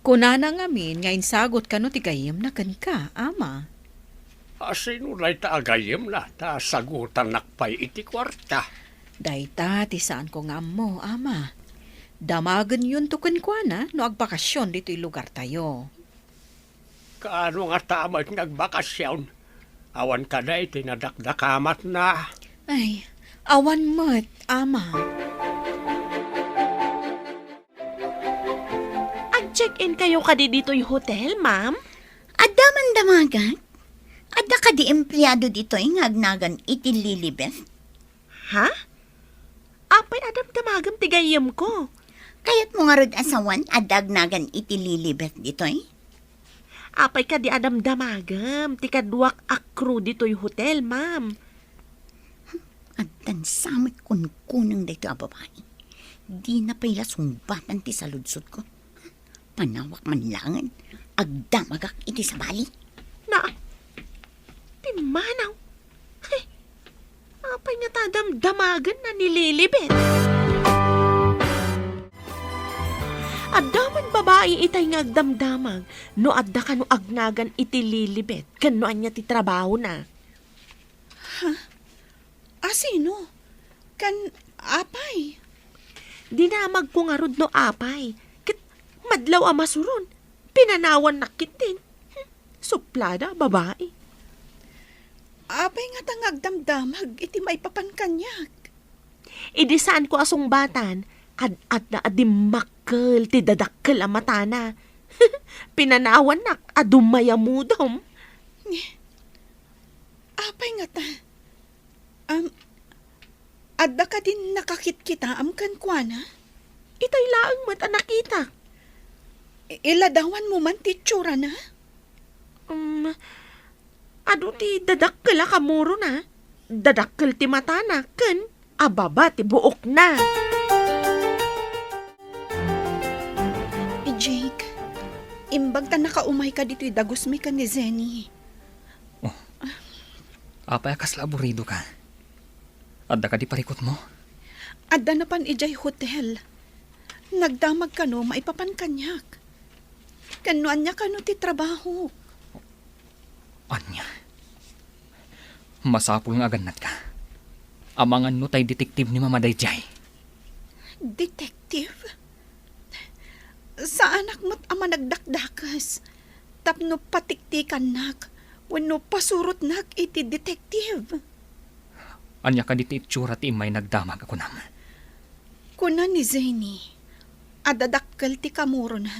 Kunana ngamin nga insagot kano ti gayyemna kenka, Ama. A, sino dayta a gayyemna ta sagutannak pay iti kuarta? Dayta ti saanko nga ammo, Ama. Damagenyonto kenkuana no agbakasyon ditoy lugartayo. Kaano ngata met nga agbakasyon? Awan kadi ti nadakdakamatna? Ay, awan met, Ama. Ag-check-in kayo kadi ditoy hotel, ma'am? Adda man damagak? Adda kadi empleyado ditoy nga agnagan iti Lilibet? Ha? Apay a damdamagem ti gayyemko? Kayatmo ngarud a sawen adda agnagan iti Lilibet ditoy? Apay kadi a damdamagem ti kaduak a crew ditoy hotel, ma'am? Addan sa met kunkuneng daytoy a babai. Dina pay la sungbatan ti saludsodko. Panawak man laengen, agdamagak iti sabali. Na, pimmanaw. He, apay ngata damdamagenna ni Lilibet? Adda man babai itay nga agdamdamag no adda kano agnagan iti Lilibet ken no ania ti trabahona. Ha? A sino? Ken apay? Dinamagko ngarud no apay. Ket madlaw a masuron, pinanawannak ketdin. Hmm, suplada a babai. Apay ngata nga agdamdamag iti maipapan kaniak? Idi saanko a sungbatan, ad-adda a dimmakkel ti dadakkel a matana. Pinanawannak a dumayamudom. Apay ngata? Am, adda kadin nakakitkitaam kenkuana? Itay laeng met a nakitak. I-, iladawanmo man ti itsurana? Um, adu ti dadakkel a kamurona, dadakkel ti matana, ken ababa ti buokna. Jake, imbag ta nakaumayka ditoy dagusmi ken ni Zenny. Oh. Apay a kasla aburidoka? Adda kadi parikutmo? Adda napan idiay hotel. Nagdamag kano maipapan kaniak. Ken no ania kano ti trabaho? Ania? Masapul nga agannadka. Amangan no tay detektibe ni Mama daydiay. Detektibe? Saanak met a managdakdakes tapno patiktikannak wenno pasurotnak iti detektibe. Ania kadi ti itsura ti immay nagdamag a kunam? Kuna ni Zeni a dadakkel ti kamurona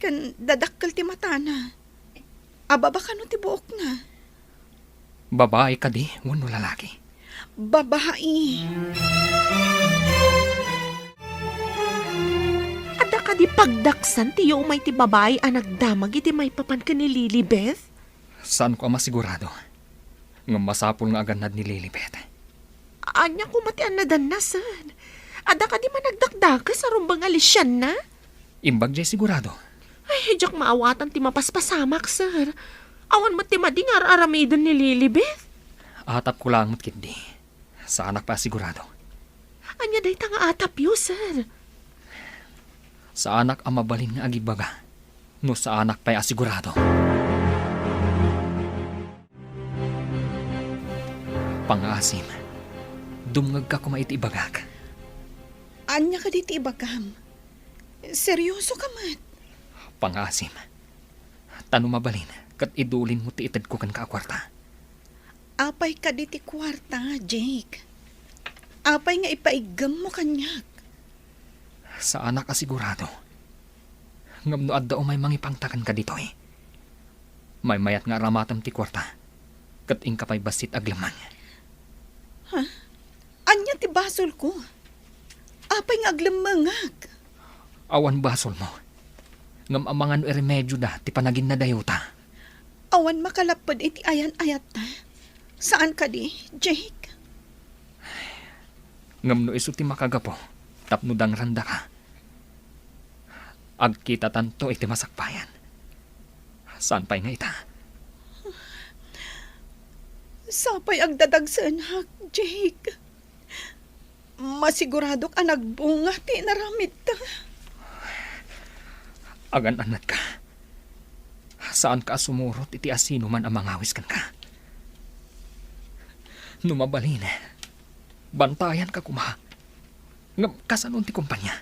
ken dadakkel ti matana. Ababa kano ti buokna? Babae kadi wenno lalaki? Babae. Adda kadi pagdaksan ti umay ti babae a nagdamag iti maipapan ken ni Lilibeth? Saanko a masigurado. Ngem masapul nga agannad ni Lilibeth. Ania koma ti annadanna, sir? Adda kadi managdakdakes a rumbeng a lisianna? Imbag jay sigurado. Ay, diak maawatan ti mapaspasamak, sir. Awan met ti madi nga ar-aramiden ni Lilibeth. Atapko laeng met ketdi. Saanak pay a sigurado. Ania dayta nga atapyo, sir? Saanak a mabalin nga agibaga no saanak pay a sigurado. Pangngaasim, Dumngegka koma iti ibagak. Ania kadi ti ibagam? Serioso ka met? Pangaasim. Ta no mabalin, ket idulinmo ti itedko kenka a kuarta. Apay kadi ti kuarta, Jake? Apay nga ipaiggem mo kaniak? Saanak a sigurado. Ngem no adda umay mangipangta kenka ditoy, maymayat nga aramatem ti kuarta, ket inka pay bassit aglemmeng. Ha? Ania ti basolko? Apay nga aglemmengak? Awan basolmo. Ngem amangan no iremedioda ti panaginnadayota. Awan makalapped iti ayan-ayatta. Saan kadi, Jake? Ngem no isu ti makagapu tapno dangrandaka, agkitatanto iti masakbayan. Saan pay nga ita? Sapay agdadagsenak, Jake. Masiguradok a nagbunga ti inaramidta. Agan-annadka. Saanka a sumurot iti asinoman a mangawis kenka. No mabalin, bantayanka koma. Ngem kasano ti kompania?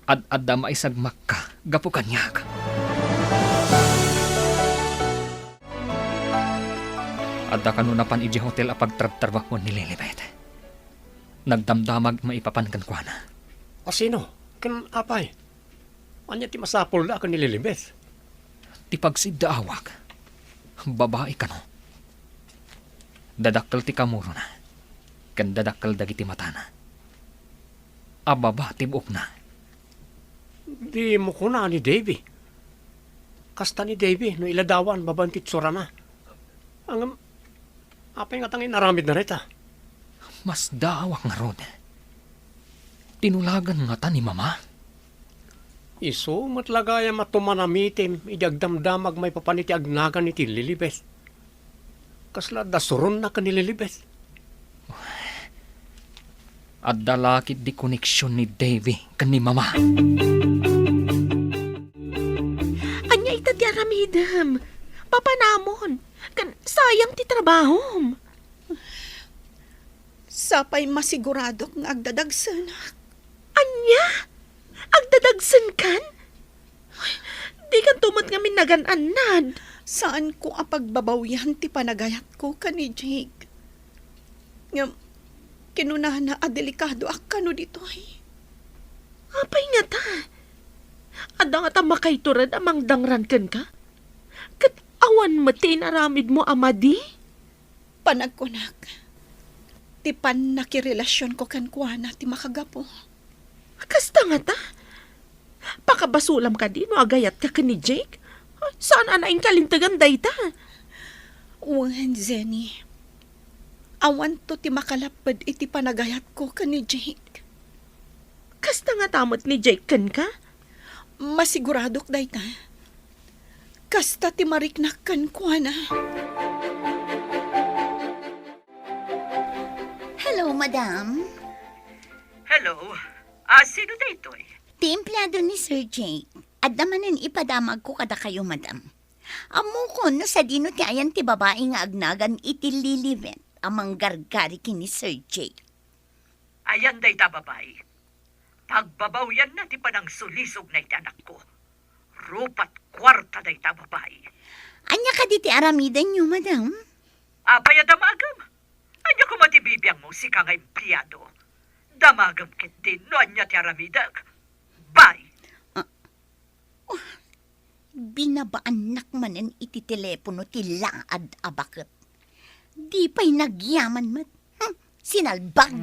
Ad-adda maisagmakka gapu kaniak. Adda kano napan idiay hotel a pagtrabtrabahuan ni Lilibet. Nagdamdamag maipapan kenkuana. Asino? Ken apay? Ania ti masapulda a ken ni Lilibet? Ti pagsiddaawak, babai kano. Dadakkel ti kamurona, ken dadakkel dagiti matana. Ababa ti buokna. Dimo kuna ni Davy. Kasta ni Davy no iladawan babaen ti itsurana. Ngem, apay ngata nga inaramidna dayta? Masdaawak ngarud. Tinulagan ngata ni Mama? Isu met la gayam a tumanamitim idi agdamdamag maipapan iti agnagan iti Lilibet. Kasla adda suronna ken ni Lilibet. Adda la ketdi koneksion ni Davy ken ni Mama. Ania ita ti aramidem? Papanamon, ken sayang ti trabahom. Sapay masiguradok nga agdadagsenak. Ania? Agdadagsenkan? Dikanto met ngamin nagan-annad. Saanko a pagbabawian ti panagayatko ken ni Jake. Ngem, kinunana a delikadoak kano ditoy. Apay ngata? Adda ngata makaiturod a mangdangran kenka? Ket awan met ti inaramidmo a madi? Panagkunak, ti pannakirelasionko kenkuana ti makagapu. Kasta ngata? Pakabasolam kadi no agayatka ken ni Jake? Saan a nainkalintegan dayta? Wen, Jenny. Awanto ti makalapped iti panagayatko ken ni Jake. Kasta ngata met ni Jake kenka? Masiguradok dayta. Kasta ti mariknak kenkuana. Hello, madam. Hello. Ah, sino daytoy? Ti empleado ni Sir Jake. Adda manen ipadamagko kadakayo, madam. Ammokon no sadino ti ayan ti babai nga agnagan iti Lilibet a manggargari ken ni Sir Jake. Ayan dayta babai. Pagbabawianna ti panangsulisogna iti anakko. Rupat kuarta dayta babai. Ania kadi ti aramidenyo, madam? Apay a damagem? Ania koma ti bibiangmo, sika nga empleado? Damagem ketdin no ania ti aramidek. Bye! Ah, oh, binabaannak manen iti telepono ti laad a baket. Di pay nagyaman met. Hmm, sinalbag!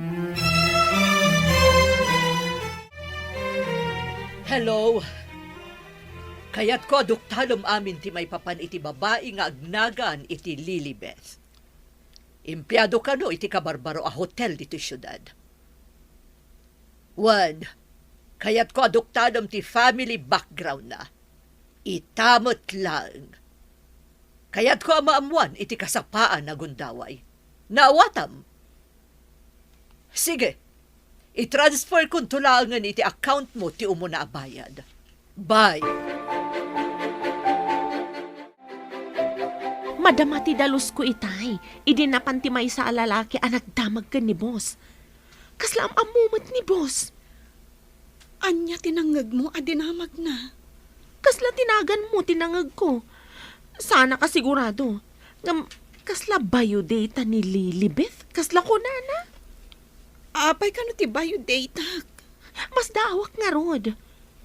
Hello. Kayatko a duktalem amin ti maipapan iti babai nga agnagan iti Lilibet. Empleado kano iti kabarbaro a hotel ditoy siudad. Wen, kayatko a duktalem ti family background-na. Ita met laeng. Kayatko a maammoan iti kasapaan a gundaway. Naawatam? Sige, i-transferkonto laengen iti account-mo ti umuna a bayad. Bye! Madama ti dalusko itay, idi napan ti maysa a lalaki a nagdamag ken ni boss. Kasla am-ammo met ni boss. Ania ti nangngegmo a dinamagna? Kasla ti naganmo ti nangngegko. Saanak a sigurado. Ngem, kasla biodata ni Lilibeth? Kasla kunana? Apay kano ti biodatak? Masdaawak ngarud.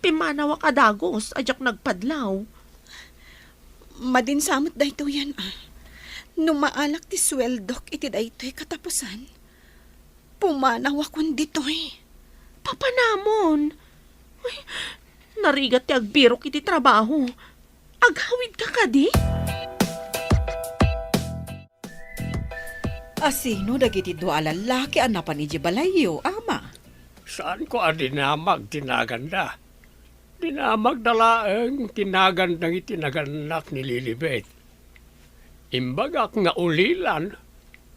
Pimmanawak a dagus a diak nagpadlaw. Madin sa met daytoyen, a. No maalak ti sueldok iti daytoy katapusan, pumanawakon ditoy. Papanamon? Ay, narigat ti agbirok iti trabaho. Agawidka kadi? Asino dagiti dua a lallaki a napan idiay balayyo, Ama? Saanko a dinamag ti naganda. Dinamagda laeng ti nagan dagiti nagannak ni Lilibet. Imbagak nga ulilan,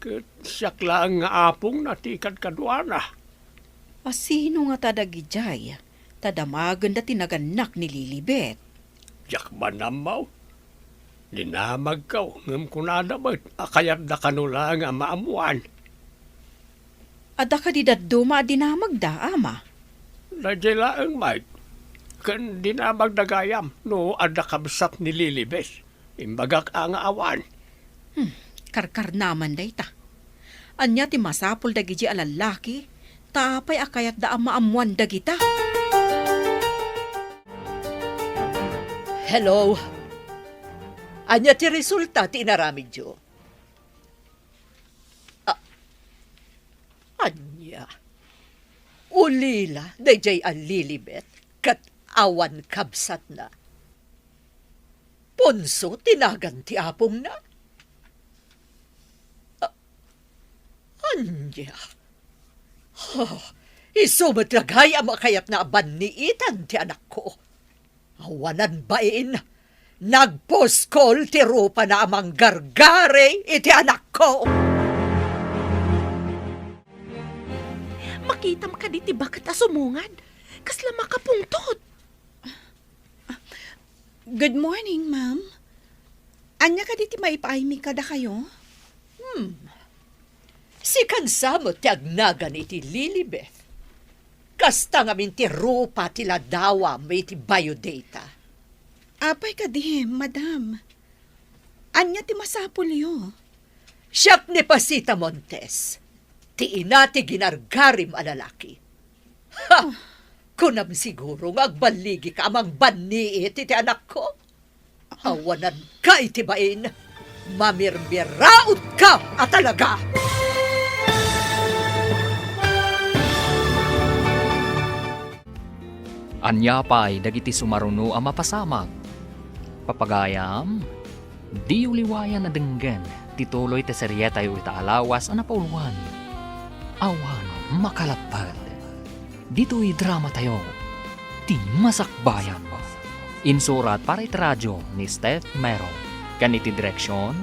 ket siak laeng nga apongna ti kadkaduana. Asino ngata dagidiay ta damagenda ti nagannak ni Lilibet? Diak man ammo. Dinamagko, ngem kunada met a kayatda kano laeng a maammoan. Adda kadi dadduma a dinamagda, Ama? Daydiay laeng met. Ken dinamagda gayam no adda kabsat ni Lilibet. Imbagak a nga awan. Hmm, karkarnaman dayta. Ania ti masapul dagidi a lallaki? Ta apay a kayatda a maammoan dagita? Hello? Ania ti resulta ti inaramidyo? A-, ania? Ulila daydiay a Lilibet ket awan kabsatna. Ponso ti nagan ti apongna? A-, ania? Ha, isu met la gayam a kayatna a banniitan ti anakko. Awanan bain, nagpuskol ti rupana a manggargari iti anakko. Makitam kadi ti baket a sumungad? Kasla makapungtot. Good morning, ma'am. Ania kadi ti maipaaymi kadakayo? Hmm. Sikan sa met ti agnagan iti Lilibeth. Kasta ngamin ti rupa ti ladawam iti biodata. Apay kadi, madam? Ania ti masapulyo? Siak ni Pasita Montes, ti ina ti ginargarim a lalaki. Ha! Kunam siguro nga agballigika a mangbanniit iti anakko? Awananka iti bain. Mamirmiraotka a talaga! Ania pay dagiti sumaruno a mapasamak? Papagayam, diyo liwayan a denggen ti tuloy ti serietayo ita a lawas a napauluan. Awan makalapped. Ditoy dramatayo, Ti Masakbayan. Insurat para iti radio ni Steph Mero, ken iti direksion,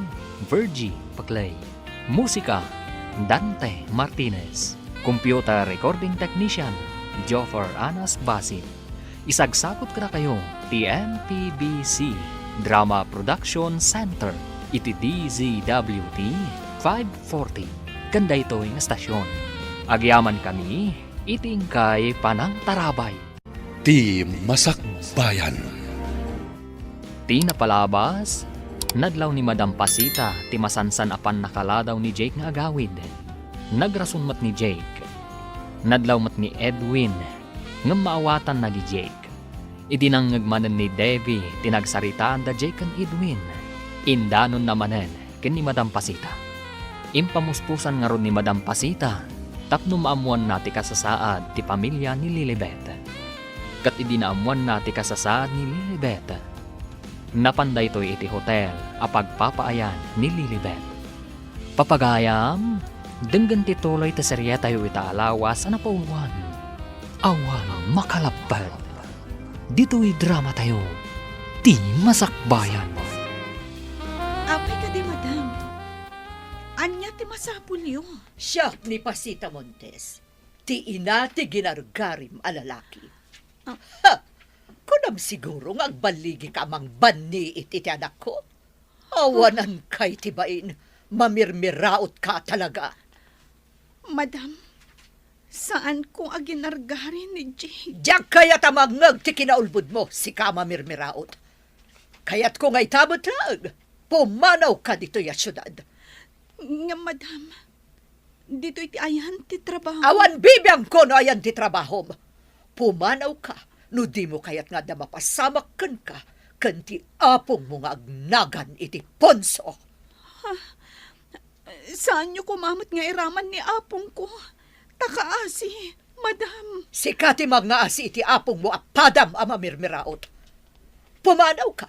Virgie Paclay. Musika, Dante Martinez. Computer recording technician, Joffer Anas Basit. Isagsagut kadakayo ti M P B C Drama Production Center iti D Z W T five forty, ken daytoy nga stasyon. Agyamankami iti inkay panangtarabay. Ti Masakbayan. Ti napalabas, nadlaw ni Madam Pasita ti masansan a pannakaladaw ni Jake nga agawid. Nagrason met ni Jake. Nadlaw met ni Edwin, ngem maawatanna ni Jake. Idi nangngeg manen ni Debbie ti nagsaritaan da Jake ken Edwin, indanonna manen ken ni Madam Pasita. Impamuspusan ngarud ni Madam Pasita tapno maammoanna ti kasasaad ti pamilya ni Lilibet. Ket idi naammoanna ti kasasaad ni Lilibet, napan daytoy iti hotel a pagpapaayan ni Lilibet. Papagayam, denggen ti tuloy ti serietayo ita a lawas a napauluan. Awan makalapped. Ditoy dramatayo, Ti Masakbayan. Apay kadi, madam? Ania ti masapulyo? Siak ni Pasita Montes, ti ina ti ginargarim a lalaki. Ah. Ha! Kunam siguro nga agballigika a mangbanniit iti anakko? Awanan kay ti bain, mamirmiraot ka talaga. Madam, saanko a ginargari ni Jake. Diak kayat a mangngeg ti kinaulbodmo, sika a mamirmiraot. Kayatko nga ita met laeng, pumanaw ka ditoy a siudad. Ngem, madam, ditoy ti ayan ti trabaho. Awan bibiangko no ayan ti trabahom. Pumanaw ka no dimo kayat nga adda mapasamak kenka ken ti apongmo nga agnagan iti punso. Ha? Saanyo koma met nga iraman ni apongko. Ta kaasi, madam. Sika ti mangngaasi iti apongmo a padam a mamirmiraot. Pumanaw ka,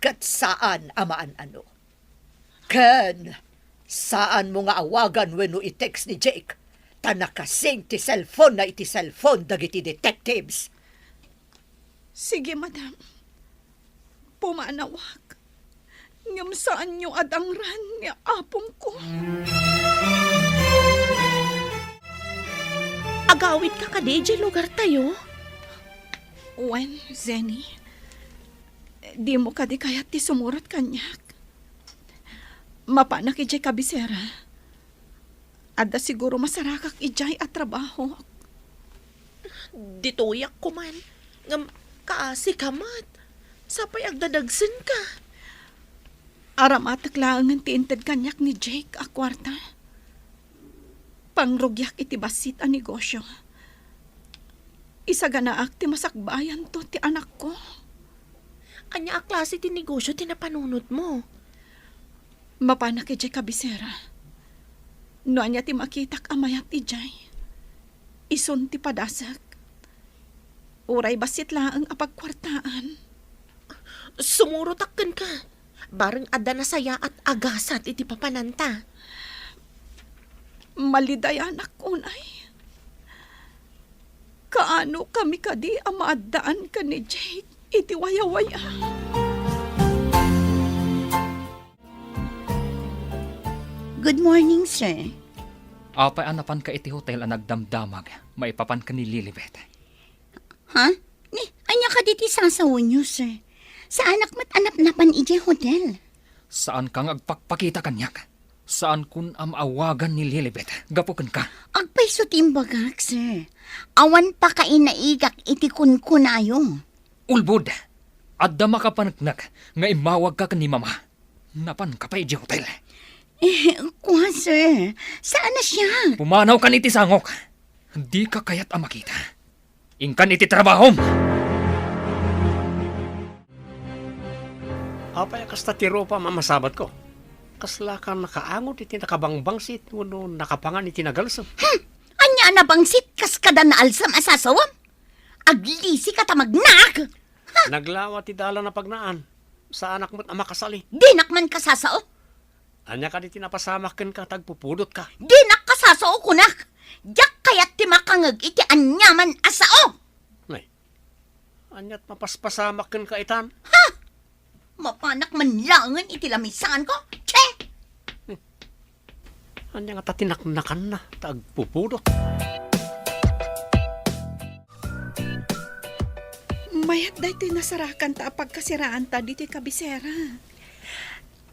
ket saan a maan-ano. Ken, saanmo nga awagan wenno i-text ni Jake, ta nakasing ti cellphone-na iti cellphone dagiti detectives. Sige, madam. Pumanawak. Ngem saanyo a dangran ni apongko. Agawidka kadi idiay lugartayo? Wen, Zenny. Dimo kadi kayat ti sumurot kaniak? Mapanak idiay kabisera. Adda siguro masarakak idiay a trabaho. Ditoyak koman. Ngem kaasika met. Sapay agdadagsenka. Aramatek laengen ti inted kaniak ni Jake a kuarta. Pangrugiak iti bassit a negosio. Isaganaak ti masakbayanto ti anakko. Ania a klase ti negosio ti napanunotmo? Mapanak idiay kabisera. No ania ti makitak a mayat idiay, isun ti padasek. Uray bassit laeng a pagkuartaan. Sumurotak kenka. Bareng adda nasayaat a gasat iti papananta. Malidayanak unay. Kaano kami kadi a maaddaan ken ni Jake iti wayawaya? Good morning, sir. Apay a napanka iti hotel a nagdamdamag maipapan ken ni Lilibet? Ha? Ni, ania kadi ti sasaonyo, sir? Saanak met a napnapan idiay hotel. Saanka nga agpakpakita kaniak. Saankon a maawagan ni Lilibet gapu kenka. Agpayso ti imbagak, sir. Awan pakainaigak iti kunkunayo. Ulbod, adda makapaneknek nga immawagka ken ni Mama. Napanka pay idiay hotel. Eh, kua, sir. Saan a siak? Pumanaw kan iti sangok. Dika kayat a makita. Inkan iti trabahom! Apay a kasta ti rupam a masabatko? Kaslaka nakaangot iti nakabangbangsit wenno nakapangan iti nagalsem? Hmm! Ania a nabangsit kas kada naalsem a sasawem? Aglisika ta magnaak! Ha! Naglawa ti dalan a pagnaan. Saanak met a makasali. Dinak man kasasao. Ania kadi ti napasamak kenka ta agpupudotka? Dinak kasasao, kunak. Diak kayat ti makangeg iti aniaman a sao. Nay, aniat mapaspasamak kenka itan? Ha! Mapanak man laengen iti lamisaanko. Che! Ania ngata ti naknakanna ta agpupudot? Mayat daytoy nasarakanta a pagkasiraanta ditoy kabisera.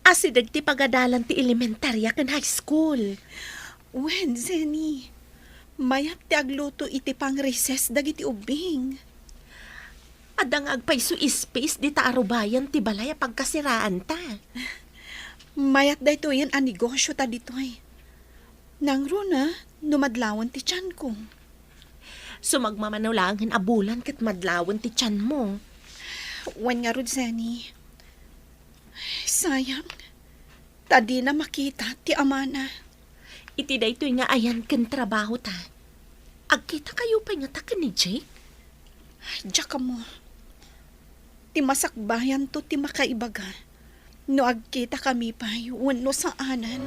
Asideg ti pagadalan ti elementaria ken high school. Wen, Zenny, mayat ti agluto iti pang-recess dagiti ubbing. Adda nga agpayso space dita a rubayan ti balay a pagkasiraanta. Mayat daytoyen a negosio ta ditoy. Nangruna no madlawen ti tianko. Sumagmamano laengen a bulan ket madlawen ti tianmo. Wen ngarud, Zenny. Sayang, ta dina makita ti amana. Iti daytoy nga ayan ken trabahota, agkitakayo pay ngata ken ni Jake? Diak ammo. Ti masakbayanto ti makaibaga no agkitakami pay wenno saanen.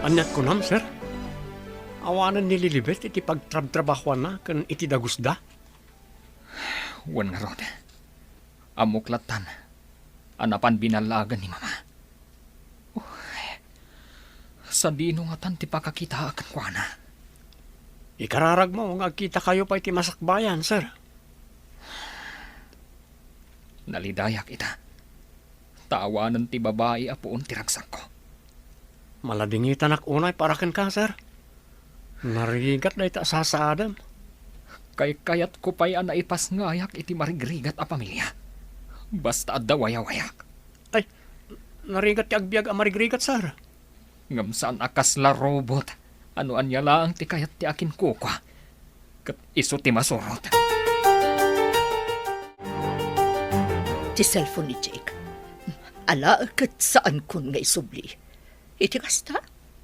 Aniat kunam, sir? Awanen ni Lilibet iti pagtrabtrabahuanna ken iti dagusda? Wen ngarud, ammok lattan a napan binallagen ni Mama. Uy, sadino ngatan ti pakakitaak kenkuana? Ikararagmo nga agkitakayo pay ti masakbayan, sir. Nalidayak ita. Ta awanen ti babai a puon ti ragsakko. Maladingitanak unay para kenka, sir. Narigat dayta a sasaadem. Kaykayatko pay a naipasngayak iti marigrigat a pamilia. Basta adda wayawayak. Ay, narigat ti agbiag a marigrigat, sir. Ngem saan a kasla robot a no ania laeng ti kayat ti akinkukua, ket isu ti masurot. Ti cellphone ni Jake. Ala, ket saankon nga isubli. Iti kasta,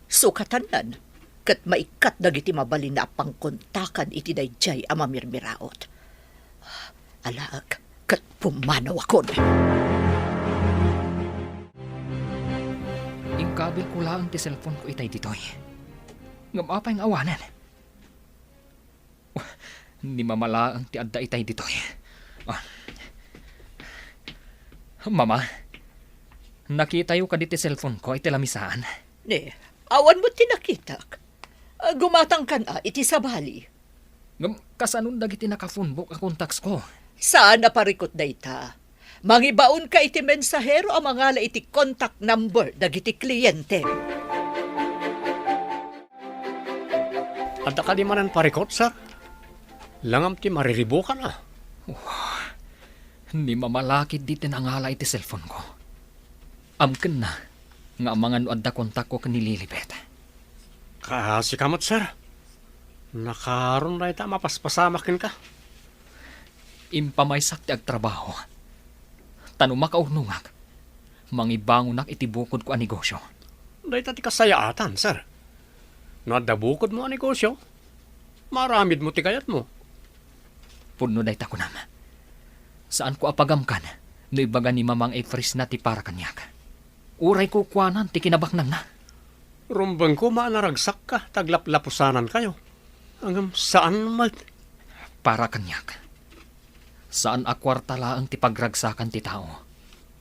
sukatannen, ket maikkat dagiti mabalin a pangkontakan iti daydiay a mamirmiraot. Alaek, ket pumanawakon. Inkabilko laeng ti cellphone-ko itay ditoy. Ngem apay nga awanen? Ni Mama laeng ti adda itay ditoy. Ah. Mama, nakitayo kadi ti cellphone-ko iti lamisaan? Ni, awan met ti nakitak. Ah, gumatangkan a iti sabali. Ngem, kasanon dagiti naka-phone book a contacts-ko? Saan a parikut dayta. Mangibaonka iti mensahero a mangala iti contact number dagiti kliyente. Adda kadi manen parikut, sir? Langam ti mariribukan, a. Wah, ni Mama la ketdi ti nangala iti cellphone-ko. Amkenna nga amangan no adda kontakko ken ni Lilibet. Kaasika met, sir. Nakaron dayta a mapaspasamak kenka. Impamaysak ti agtrabaho. Ta no makaurnongak, mangibangonak iti bukodko a negosyo. Dayta ti kasayaatan, sir. No adda bukodmo a negosyo, maaramidmo ti kayatmo. Pudno dayta kunam. Saanko a pagamkan no ibaga ni Mamang Efrisna ti para kaniak. Uray kukuanan ti kinabaknangna. Rumbeng koma a naragsakka ta aglaplapusanankayo. Ngem saan met. Para kaniak, saan a kuarta laeng ti pagragsakan ti tao.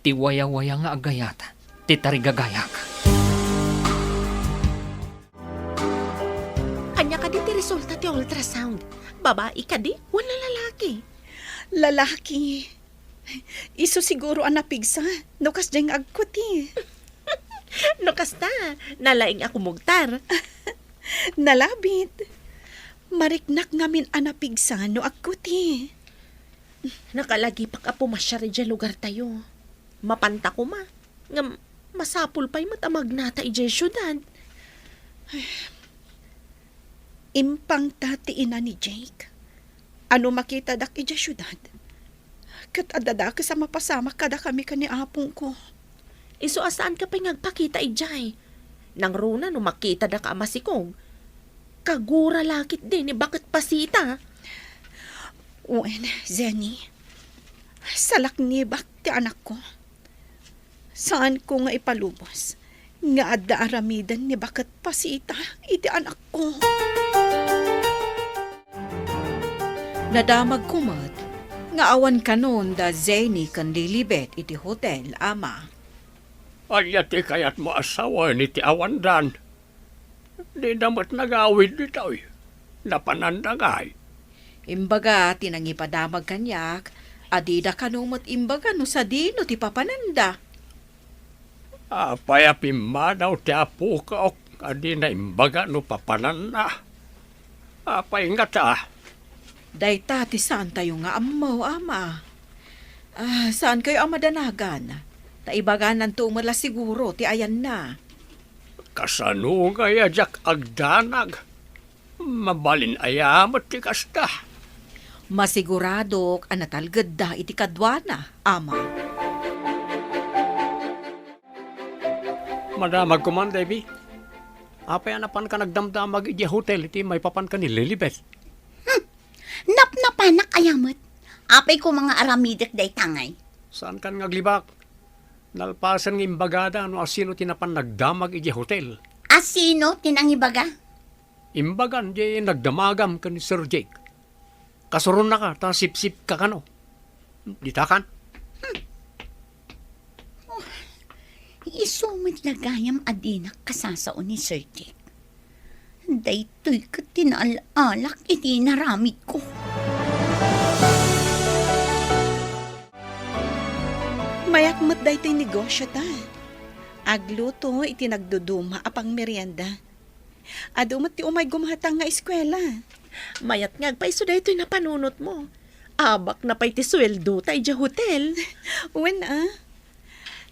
Ti wayawaya nga agayat ti tarigagayak. Ania kadi ti resulta ti ultrasound? Babai kadi wenno lalaki? Lalaki. Isu siguro a napigsa no kasdiay nga agkuti. No kasta, nalaing a kumugtar. Nalabit. Mariknak ngamin a napigsa no agkuti. Nakalagipak a pumasiar idiay lugartayo. Mapanta koma. Ngem masapul pay met a magnata idiay siudad. Impangta ti ina ni Jake. A no makitadak idiay siudad, ket adda dakes a mapasamak kadakami ken ni apongko. Isu a saanka pay nga agpakita idiay. Nangruna no makitada ka a masikog. Kagura la ketdi ni baket pasita. Wen, Jenny, salaknibak ti anakko. Saanko nga ipalubos nga adda aramiden ni baket pasita iti anakko. Nadamagko met nga awan kanon da Zeny ken Lilibet iti hotel, Ama. Ania ti kayatmo a sawen iti awandan? Dida met nagawid ditoy. Napananda ngay? Imbaga ti nangipadamag kaniak a dida kano met imbaga no sadino ti papananda. Apay a pimmanaw ti apok a dina imbaga no papananna? Apay ngata? Dayta ti saantayo nga ammo, Ama. Ah, saankayo a madanagan? Ta ibagananto met la siguro ti ayanna. Kasano ngay a diak agdanag? Mabalin aya met ti kasta? Masiguradok a natalgedda iti kaduana, Ama. Madamag koma, Debbie. Apay a napanka nagdamdamag idiay hotel iti maipapanka ni Lilibet? Hmm. Napnapanak aya met? Apay koma nga aramidek dayta ngay? Saankan nga aglibak. Nalpasen nga imbagada no asino ti napan nagdamag idiay hotel. Asino ti nangibaga? Imbagan diay nagdamagam ken ni Sir Jake. Kasuronnaka ta sipsipka kano. Ditakan? Hmm. Oh, isu met la gayam a dinak kasasao ni Sir Jake. Daytoy ket ti naal-alak iti inaramidko. Mayat met daytoy negosio ta. Agluto iti nagduduma a pangmerienda. Adu met ti umay gumatang nga eskuela. Mayat nga agpayso daytoy napanunotmo. Abak na pay ti sueldo ta idiay hotel. Wen a.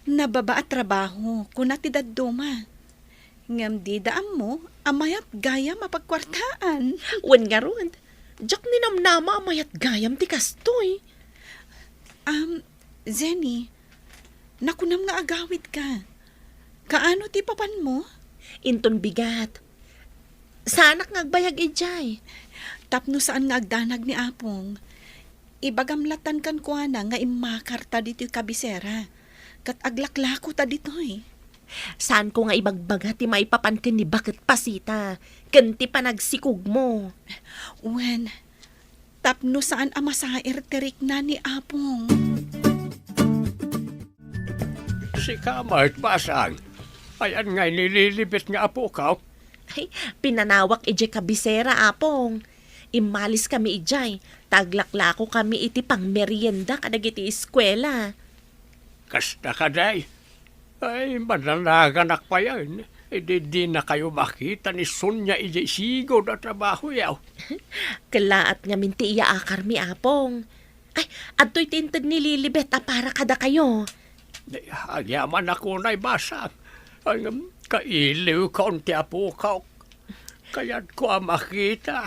Nababa a trabaho, kuna ti dadduma. Ngem dida ammo a mayat gayam a pagkuartaan. Wen ngarud, diak ninamnama a mayat gayam ti kastoy. Am, Jenny, nakunam nga agawidka. Kaano ti papanmo? Inton bigat. Saanak nga agbayag idiay. Tapno saan nga agdanag ni Apong, ibagam latan kenkuana nga immakarta ditoy kabisera, ket aglaklakota ditoy. Saanko nga ibagbaga ti maipapan ken ni Baket Pasita ken ti panagsikogmo. Wen, tapno saan a masair ti rikna ni Apong. Sika met, Basang. Ayan ngay ni Lilibet nga apokaw? Ay, pinanawak idiay kabisera, Apong. Immaliskami idiay, ta aglaklakokami iti pangmerienda kadagiti eskuela. Kasta kadi? Ay, mananaganak payen. Idi dinakayo makita ni Sonia idiay sigud a trabahoyo. Kellaat ngamin ti iyaakarmi, Apong. Ay, adtoy ti inted ni Lilibet a para kadakayo. Agyamanak unay, Basang. Ay, ngem, kailiwkon ti apokaw. Kayatko a makita.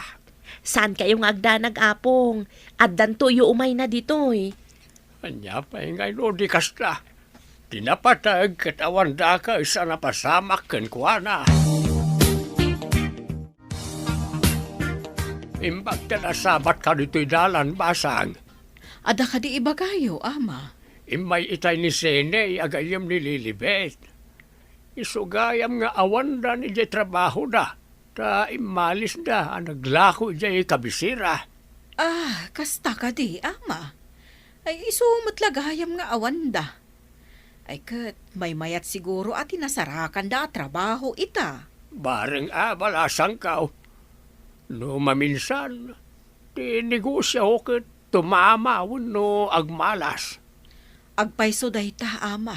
Saankayo nga agdanag, Apong. Addantoyo umayna ditoy. Ania pay ngay no di kasta? Ti napateg ket awan dakes a napasamak kenkuana. Imbag ta nasabatka ditoy dalan, Basang. Adda kadi ibagayo, Ama? Immay itay ni Seney a gayyem ni Lilibet. Isu gayam nga awandan idiay trabahoda, ta immalisda a naglako idiay kabisera. Ah, kasta kadi, Ama? Ay, isu met la gayam nga awanda. Ay, ket maymayat siguro a ti nasarakanda a trabaho ita. Bareng a balasangkaw. No maminsan, ti negosio ket tumama wenno agmalas. Agpayso dayta, Ama.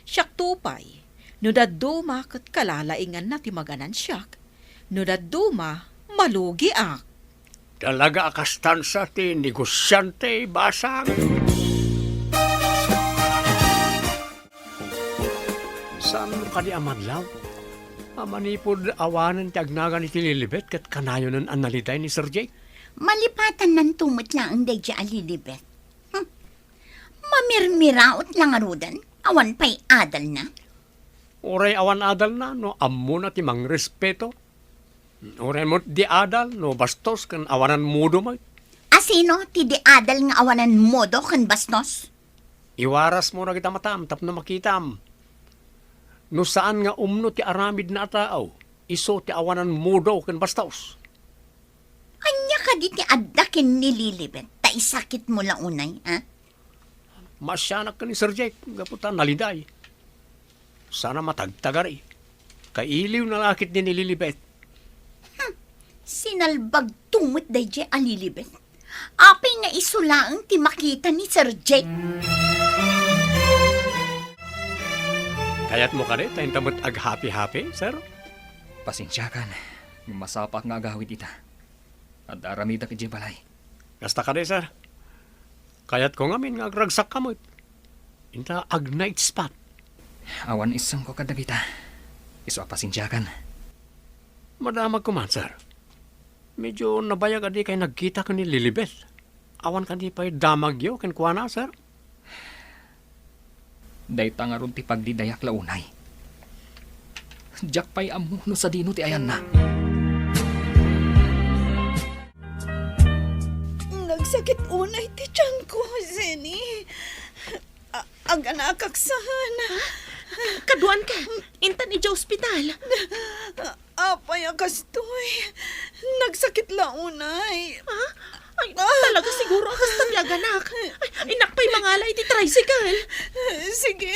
Siakto pay, no dadduma ket kalalainganna ti maganansiak. No dadduma, malugiak. Talaga a kastan sa ti negosiante, Basang. Saan kadi a madlaw? A manipud awanen ti agnagan iti Lilibet ket kanayonen a naliday ni Sir Jake? Malipatannanto met laeng daydiay a Lilibet. Hmm. Mamirmiraot la ngaruden, awan pay adalna. Uray awan adalna no ammona ti mangrespeto. Uray met di adal no bastos ken awanan modo met. A sino ti di adal nga awanan modo ken bastos? Iwarasmo dagita matam tapno makitam. No saan nga umno ti aramidna a tao, isu ti awanan modo ken bastos. Ania kadi ti adda ken ni Lilibet ta isakitmo la unay, ha? Maasianak ken ni Sir Jake gapu ta naliday. Sana matagtagari. Kailiwna la ketdi ni Lilibet. Hmm, sinalbagto met daydiay a Lilibet. Apay nga isu laeng ti makita ni Sir Jake? Kayatmo kadi ta inta met aghappy-happy, sir? Pasensiakan, ngem masapaak nga agawid ita. Adda aramidak idiay balay. Kasta kadi, sir. Kayatko ngamin nga agragsakka met. Inta ag-night spa. Awan isengko kadagita. Isu a pasensiakan. Madamagko man, sir. Medyo nabayag a dikay nagkita ken ni Lilibet. Awan kadi pay damagyo kenkuana, sir? Dayta ngarud ti pagdidayak la unay. Diak pay ammo no sadino ti ayanna. Nagsakit unay ti tiyanko, Zenny. A-, aganakak saan. Kaduanka, intan idiay ospital. Apay a kastoy? Nagsakit la unay. Ha? Ay, ah, talaga siguro a kasta ti aganak. Ay, innak pay mangala iti tricycle. Sige.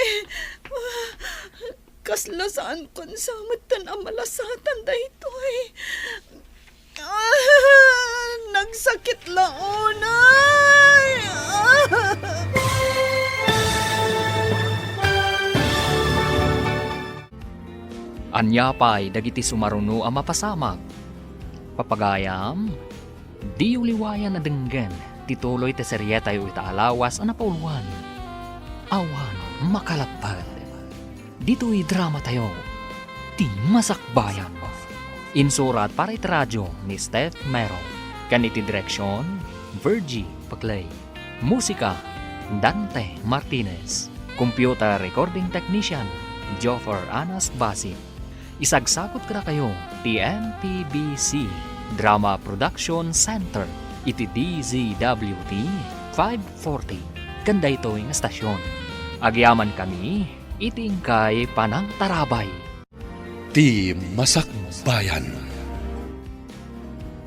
Kasla saankon sa metten a malasatan daytoy. Ah, nagsakit la unay. Ah. Ania pay dagiti sumaruno a mapasamak? Papagayam, diyo liwayan a denggen ti tuloy ti serietayo ita a lawas a napauluan. Awan makalapped. Ditoy dramatayo, ti Masakbayan. Insurat para iti radio ni Steph Mero, ken iti direksion, Virgie Paclay. Musika, Dante Martinez. Computer Recording Technician, Joffer Anas Basi. Isagsagut kadakayo ti M P B C Drama Production Center iti D Z W T five forty ken daytoy nga stasyon. Agyamankami iti inkay panangtarabay. Ti Masakbayan.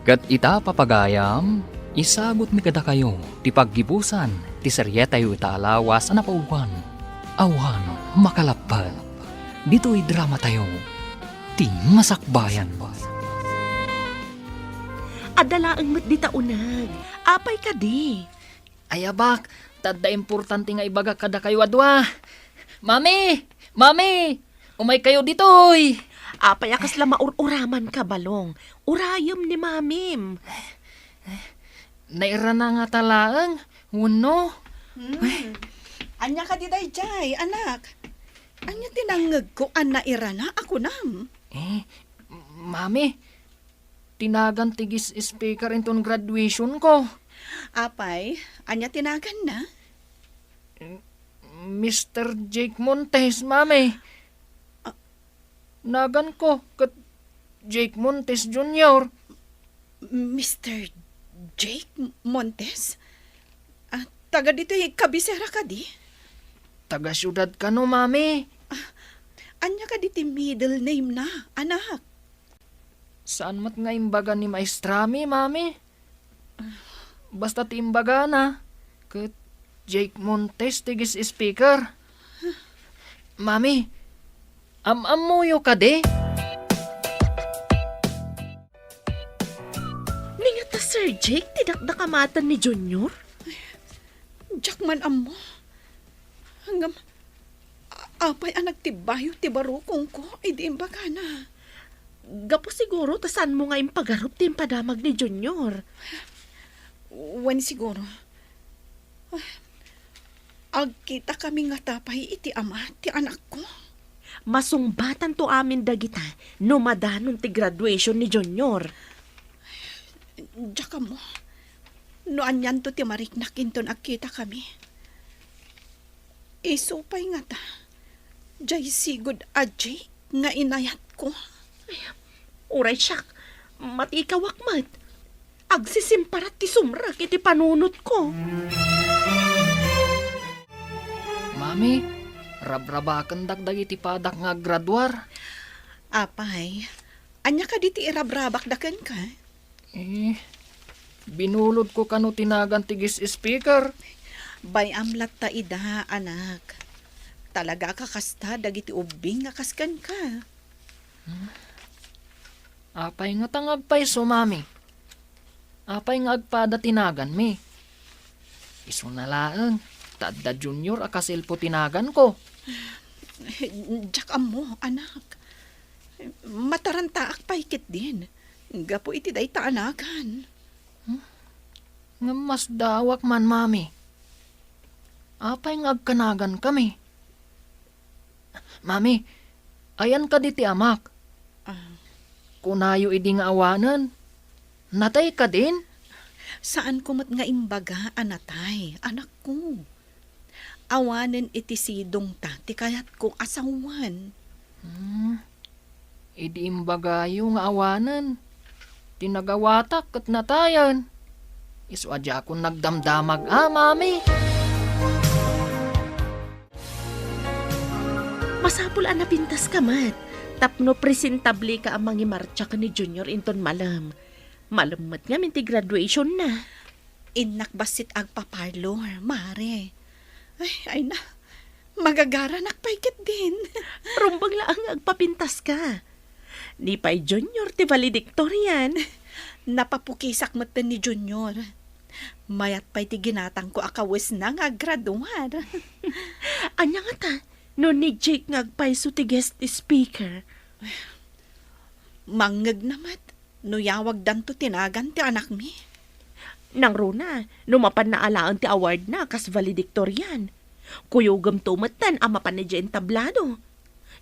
Ket ita, papagayam, isagutmi kadakayo ti paggibusan ti serietayo ita a lawas a napauluan. Awan makalapped. Ditoy dramatayo, ti Masakbayan. Adda laeng met dita uneg. Apay kadi? Ay, abak, ta adda importante nga ibagak kadakayo a dua. Mami! Mami! Umaykayo ditoy! Apay a kasla maur-uramanka, Balong? Urayem ni Mamim. Nairana ngata laeng, wenno? Hmm. Ania kadi daydiay, anak? Ania ti nangngegko a nairana a kunam? Eh, Mami, tinagan ti guest speaker inton graduation ko. Apay, ania ti naganna? Mister Jake Montes, Mami. Ah. Nagan ko ket Jake Montes Junior. Mister Jake Montes? Ah, taga ditoy kabisera kadi? Taga siudad kano, Mami. Ah, ania kadi ti middle name na, anak? Saan met nga imbaga ni maestrami, Mami? Basta ti imbagana, ket Jake Montes ti guest speaker. Mami, am-ammoyo kadi? Ni nga ta Sir Jake ti dakdakamaten ni Junior? Diak man ammo. Ngem, a-, apay a nagtibbayo ti barukongko idi imbagana? Gapu siguro ta saanmo nga impagarup ti impadamag ni Junior. Wen siguro. Agkitakami ngata pay iti ama ti anakko? Masungbatanto amin dagita no madanon ti graduation ni Junior. Diak ammo no anianto ti mariknak inton agkitakami. Isu pay ngata, diay sigud a Jake nga inayatko. Ay, uray siak, matikawak met. Agsisimparat ti sumrek iti panunotko. Mami, rabrabakendak dagiti padak nga aggraduar. Apay, ania kadi ti irabrabakda kenka? Eh, binulodko kano ti nagan ti guest speaker. Bay-am latta ida, anak. Talaga a kakasta dagiti ubbing nga kas kenka. Hmm? Apay ngata nga agpayso, Mami? Apay nga agpada ti naganmi? Isuna laeng, ta adda Junior a kaselpo ti naganko. Diak ammo, anak. Matarantaak pay ketdin, gapu iti dayta a nagan. Hmm? Ngem masdaawak man, Mami. Apay nga agkanagankami? Mami, ayan kadi ti amak? Ah. Kunayo idi nga awanen. Natay kadin? Saanko met nga imbaga a natay, anakko. Awanen iti sidongta ti kayatko a sawen. Hmm. Idi imbagayo nga awanen, ti nagawatak ket natayen. Isu a diakon nagdamdamag a, Mami. Masapul a napintaska met tapno presentableka a mangimartsa ken ni Junior inton malem. Malem met ngamin ti graduationna. Innak bassit agpa-parlor, Mare. Ay, ay na. Magagaranak pay ketdin. Rumbeng laeng nga agpapintaska. Ni pay Junior ti valedictorian. Napapukisak metten ni Junior. Mayat pay ti ginatangko a kawesna nga aggraduar. Ania ngata, no ni Jake nga agpayso ti guest speaker? Mangngegna met no yawagdanto ti nagan ti anakmi. Nangruna, no mapanna alaen ti awardna kas valedictorian. Kuyogemto metten a mapan idiay entablado.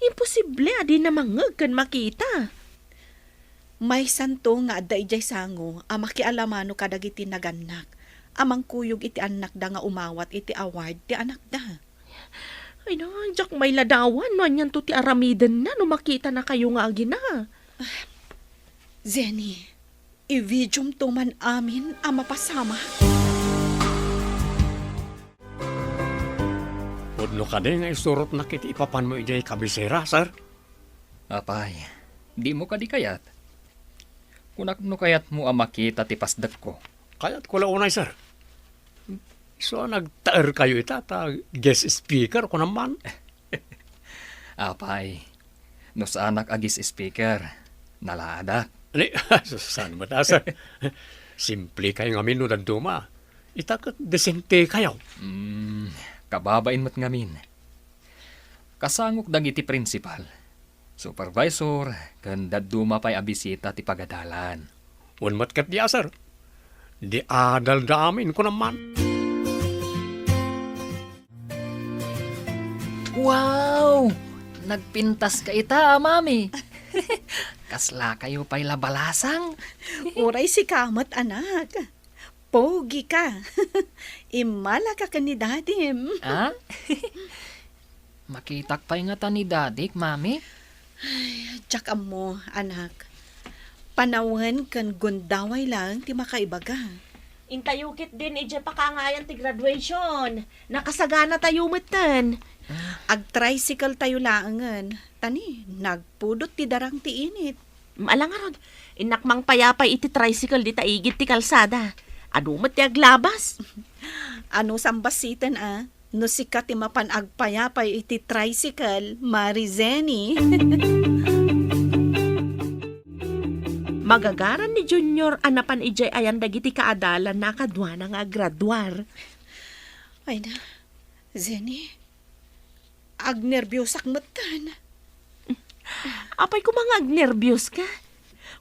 Imposible a dina mangngeg ken makita. Maysanto nga adda idiay sango a makialamano kadagiti nagannak a mangkuyog iti annakda nga umawat iti award ti anakda. Ay na, diak mailadawan no anianto ti aramidenna no makitanakayo nga agina. Zenny, i-videomto man amin a mapasamak. Pudno kadi nga isurotnak iti ipapanmo idiay kabisera, sir? Apay, dimo kadi kayat? Kunak no kayatmo a makita ti pasdekko. Kayatko la unay, sir. Isu a nagtaerkayo ita ta guest speaker, kunam man. Apay, no saanak a guest speaker, nalaadak. Ni, saan met a, sir? Simple kayo ngamin no dadduma. Ita ket desente kayo. Mm, kababain met ngamin. Kasangok dagiti principal, supervisor, ken dadduma pay a bisita ti pagadalan. Wen met ketdi a, sir. Di adalda amin, kunam man. Wow! Nagpintas ka ita, a mami. Kasla kayo pay la balasang. Uray sika met, anak. Pogi ka. Immala ka ken ni dadim. Ah? Makitak pay ngata ni dadik, mami? Ay, diak ammo, anak. Panawen ken gundaway laeng ti makaibaga. Intayo ketdin idiay pakangayan ti graduation. Nakasagana tayo metten. Ah. Ag-tricycle tayo laengen. Ta ni, nagpudot ti darang ti init. Ala ngarud, innak mangpayapay iti tricycle dita igid ti kalsada. Adu met ti aglabas. Ano sambassiten a? No sika ti mapan agpayapay iti tricycle, Mari Zenny. Magagaran ni Junior a napan idiay ayan dagiti kaadalanna a kaduana nga aggraduar. Ay na, Zenny, agnerbiosak metten. Apay koma nga agnerbios ka?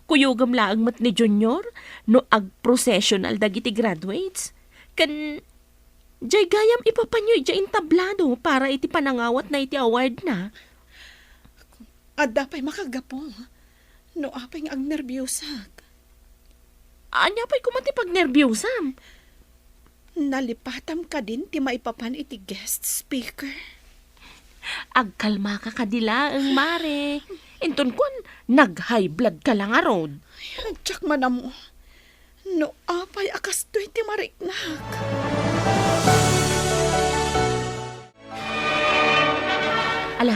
Kuyogem laeng met ni Junior no agprocessional dagiti graduates. Ken, jay gayam ipapanyo idiay entablado para iti panangawatna iti awardna. Adda pay makagapu no apay nga agnerbiosak. Ania pay koma ti pagnerbiosam? Nalipatam kadin ti maipapan iti guest speaker? Agkalmaka kadi laeng, Mare. Inton kuan, nag-high blood ka la ngarud. Ay, diak man ammo. No apay a kastoy ti mariknak. Ala,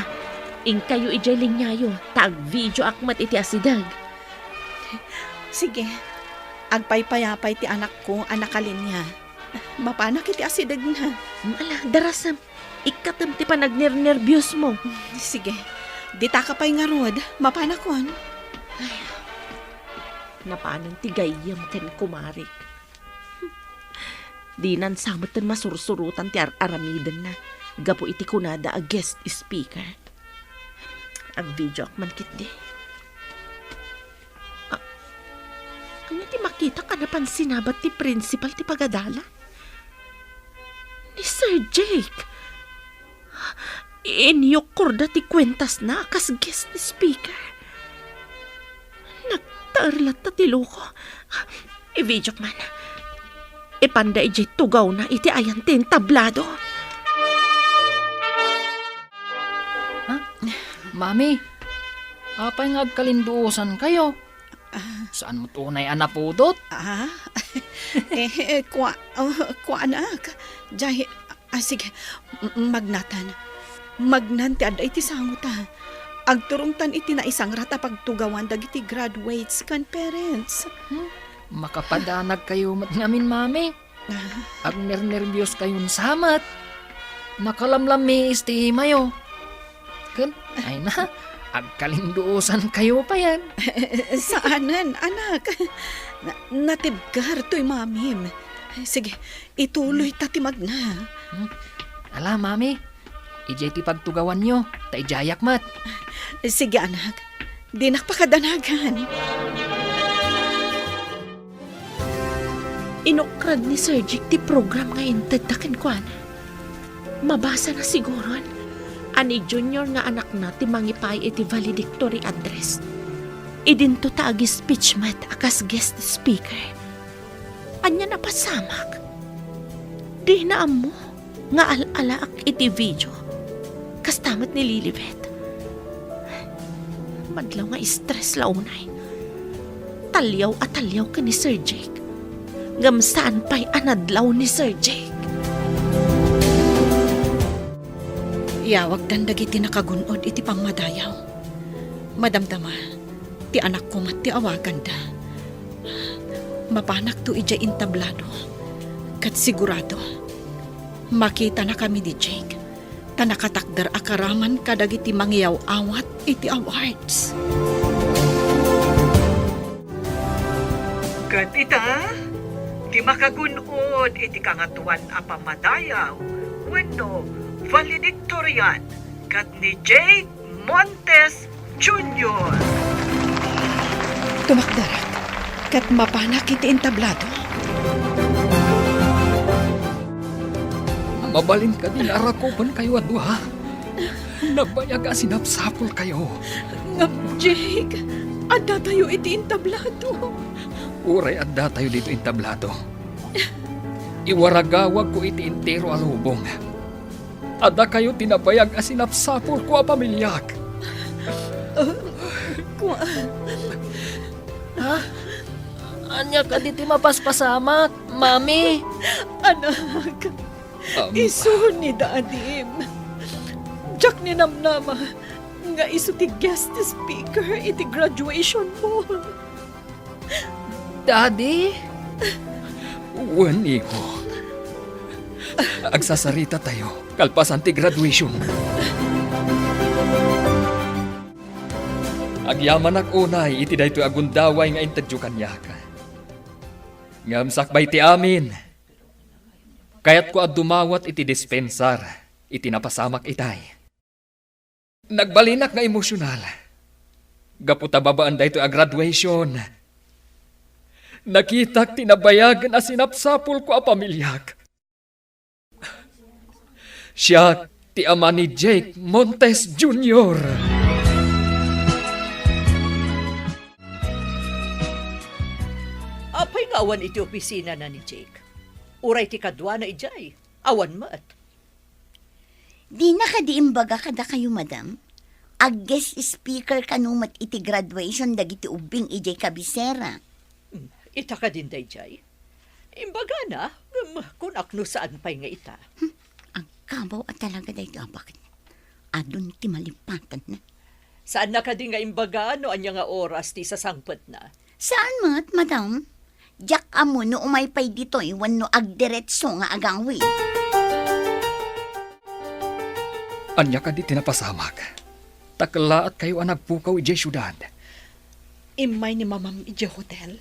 inkayo idiay liniayo, ta agvideoak met iti asideg. Sige, agpaypayapay ti anakko a nakalinia. Mapanak iti asidegna. Ala, darasem. Ikkatem ti panagnernerbiosmo. Sige, ditaka pay ngarud. Mapanakon. Ay, napanen ti gayyem ken kumarik. Dinan sa metten masursurotan ti ar-aramidenna gapu iti kunada a guest speaker. Agvideoak man ketdi. A-, ania ti makitak a napan sinabat ti principal ti pagadalan? Ni Sir Jake. Inyokkorda ti kuentasna a kas guest speaker. Nagtaer latta ti loko. I-videok man. Ipanda idiay tugawna iti ayan ti entablado. Ha? Mami, apay nga agkalinduosankayo? Ah. Saan met unay a napudot? Ah? Eh, eh, kua-, oh, kuanak. Jay, ah, sige, m-, magnatan. Magnan ti adda iti sangota. Agturongtan iti naisangrat a pagtugawan dagiti graduates ken parents. Hmm? Makapadanagkayo met ngamin, Mami. Ah. Agnernerbios kayon sa met. Nakalamlammiis ti imayo. Ken, ay na, agkalinduosan kayo payen. Saanen, anak. Na-, natibker toy mamim. Sige, ituloy ta ti magna. Hmm? Ala, Mami, idiay ti pagtugawanyo, ta idiayak met. Sige, anak. Dinak pakadanagan. Inukrad ni Sir Jake ti program nga intedda kenkuana. Mabasana siguron a ni Junior nga anakna ti mangipaay iti valedictory address. Idinto ta agi-speech met a kas guest speaker. Ania napasamak? Dina ammo nga al-alaak iti video. Kasta met ni Lilibet. Madlaw nga stress la unay. Taliaw a taliaw ken ni Sir Jake. Ngem saan pay a nadlaw ni Sir Jake. Iyawagdan dagiti nakagun-od iti pammadayaw. Madamdama, ti anakko met ti awaganda. Mapanakto idiay entablado. Ket sigurado, makitanakami ni Jake, ta nakatakder a karaman kadagiti mangiyaw-awat iti awards. Ket ita, ti makagun-od iti Kangatoan a Pammadayaw wenno valedictorian ket ni Jake Montes Junior. Tumakderek ket mapanak iti entablado. Mabalin kadi nga arakupenkayo a dua? Nagbayag a sinapsapulkayo. Ngem, Jake, addatayo iti entablado. Uray addatayo ditoy entablado, iwaragawagko iti entero a lubong. Addakayo ti nabayag a sinapsapulko a pamiliak. Kua- Ha? Ania kadi ti mapaspasamak, Mami? Anak, Ama. Isu ni Dadim. Diak ninamnama nga isu ti guest speaker iti graduation mo. Daddy? Wen, iho. Agsasarita tayo kalpasan ti graduation. Agyamanak unay iti daytoy a gundaway nga intedyo kaniak. Ngem sakbay ti amin, kayatko a dumawat iti dispensar iti napasamak itay. Nagbalinak nga emosyonal. Gapu ta babaen daytoy a graduation, nakitak ti nabayagen a sinapsapulko a pamiliak. Siak ti ama ni Jake Montes Junior. Apay nga awan iti opisina na ni Jake? Uray ti kaduana idiay, awan met. Dina kadi imbaga kadakayo, madam? Ag-guest speaker kano met iti graduation dagiti ubbing idiay kabisera. Hmm, ita kadin daydiay? Imbagana, ngem kunak no saan pay nga ita. Hmm, agkabaw a talaga daytoy a baket. Adun ti malipatanna. Saanna kadi nga imbaga no ania nga oras ti sasangpetna? Saan met, madam? Diak ammo no umay pay ditoy wenno agdiretso nga agawid. Ania kadi ti napasamak? Ta kellaatkayo a nagpukaw idiay siudad. Immay ni Mamam idiay hotel.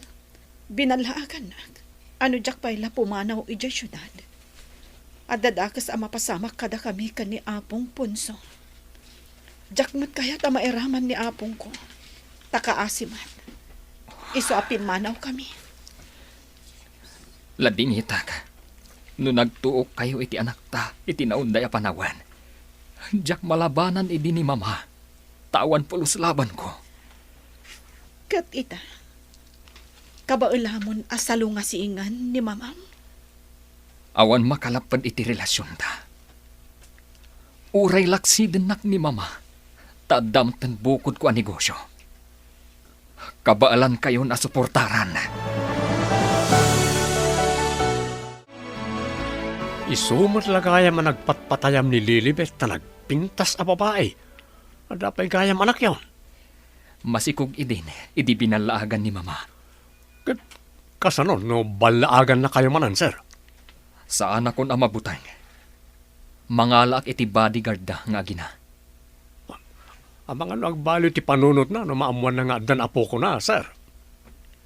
Binallaagannak a no diak pay la pumanaw idiay siudad, adda dakes a mapasamak kadakami ken ni Apong Ponso. Diak met kayat a mairaman ni apongko, ta kaasi met. Isu a pimmanawkami. Ladingitak, no nagtuokkayo iti anakta iti naunday a panawen, diak malabanan idi ni Mama, ta awan pulos labanko. Ket ita, kabaelamon a salungasingen ni Mamam? Awan makalapped iti relasionta. Uray laksidennak ni Mama, ta adda metten bukodko a negosio. Kabaelankayon a suportaran. Isu met la gayam a nagpatpatayam ni Lilibet ta nagpintas a babai. Adda pay gayam anakyon? Masikog idin idi binallaagan ni Mama. Ket kasano no ballaagannakayo manen, sir? Saanakon a mabuteng. Mangalaak iti bodyguardda nga agina. Amangan no agbaliw ti panunotna no maammoanna nga addan apokona, sir?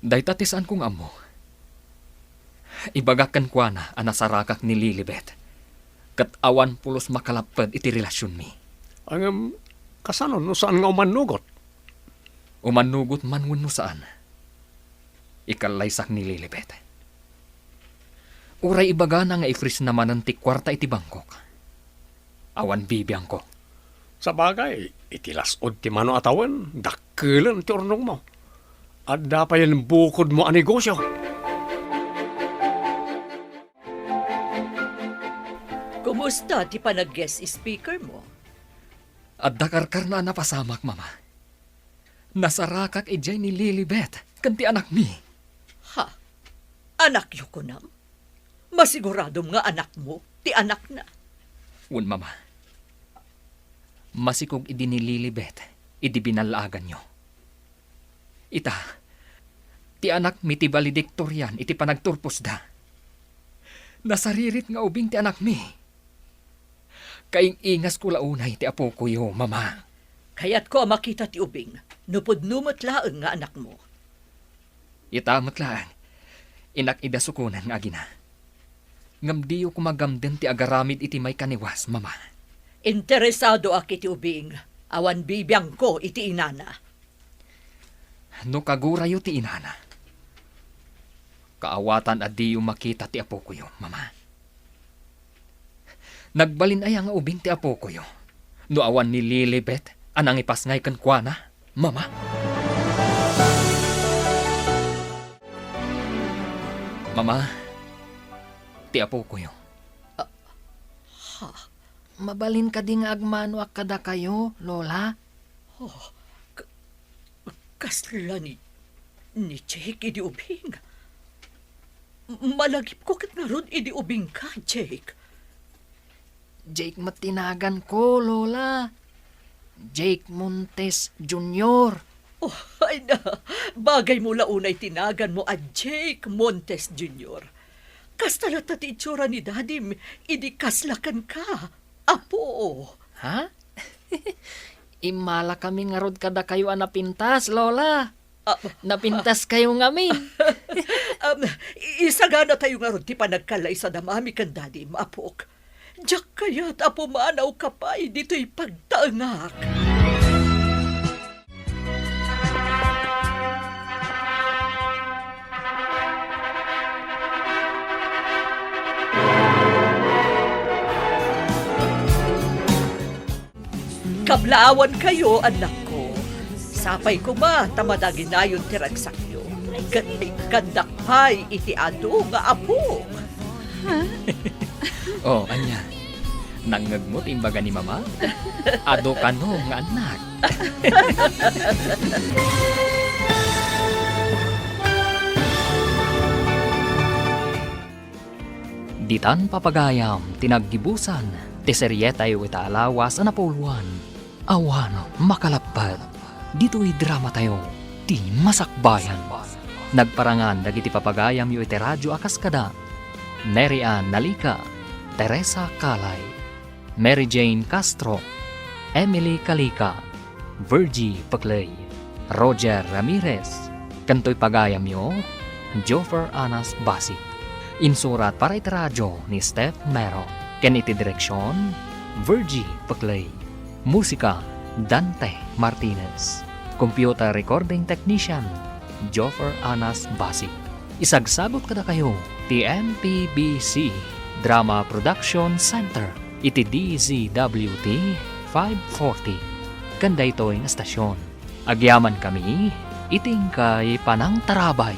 Dayta ti saanko nga ammo. Ibagak kenkuana a nasarakak ni Lilibet, ket awan pulos makalapped iti relasionmi. Ngem, kasano no saan nga umannugot? Umannugot man wenno saan, ikallaysak ni Lilibet. Uray ibagana nga i-freeze na manen ti kuarta iti bangkok, awan bibiangko. Sabagay, iti las-od ti mano a tawen, dakkelen ti urnongmo. Adda payen bukodmo a negosio. Kumusta ti panag-guest speaker mo? Adda karkarna a napasamak, Mama. Nasarakak idiay ni Lilibet ken ti anakmi. Ha? Anakyo kunam? Masiguradom nga anakmo ti anakna? Wen, Mama. Masikog idi ni Lilibet idi binallaaganyo. Ita, ti anakmi ti valedictorian iti panagturposda. Nasaririt nga ubing ti anakmi. Kaing-ingasko la unay ti apokoyo, Mama. Kayatko a makita ti ubing no pudno met laeng nga anakmo. Ita met laeng, innak-idasukonan nga agina. Ngem diyo koma gamden ti agaramid iti maikaniwas, Mama. Interesadoak iti ubing. Awan bibiangko iti inana. No kagurayo ti inana, kaawatan a diyo makita ti apokoyo, Mama. Nagbalin aya nga ubing ti apokoyo no awan ni Lilibet a nangipasngay kenkuana, Mama? Mama, ti apokoyo. Ah, ha? Mabalin kadi nga agmanoak kadakayo, Lola? Oh, k-, kasla ni, ni Jake idi ubing? Malagipko ket ngarud idi ubingka, Jake. Jake met ti naganko, Lola. Jake Montes Junior. Oh, ay na, bagay mo la unay ti naganmo a Jake Montes Junior. Kasta latta ti itsura ni Dadim idi kasla kenka, Apo. Ha? Immalakami ngarud kadakayo a napintas, Lola. Ah. Napintaskayo ngamin. Um, i-, isaganatayo ngarud ti panagkallaysada Mami ken Dadim, Apok. Diak kayat a pumanawka pay ditoy pagtaengak. Kablaawankayo, annakko. Sapay koma ta madaginayon ti ragsakyo, ket ikkandak pay iti adu nga apok. Oh, ania? Nangngegmo ti imbaga ni Mama? Adu kano nga annak. Ditan papagayam ti naggibusan ti serietayo ita a lawas a napuloan. Awan makalapped ditoy dramatayo, ti Masakbayan. Nagparangan dagiti papagayamyo iti radyo a kaskada: Mary Ann Nalica, Teresa Calay, Mary Jane Castro, Emily Calica, Virgie Pecley, Roger Ramirez, ken toy pagayamyo, Joffer Anas Basi. Insurat para iti radyo ni Steph Mero, ken iti direksion, Virgie Pecley. Musika, Dante Martinez. Computer recording technician, Joffer Anas Basi. Isagsagut kadakayo ti M P B C Drama Production Center iti D Z W T five forty. Ken daytoy nga estasion, agyamankami iti inkay panangtarabay.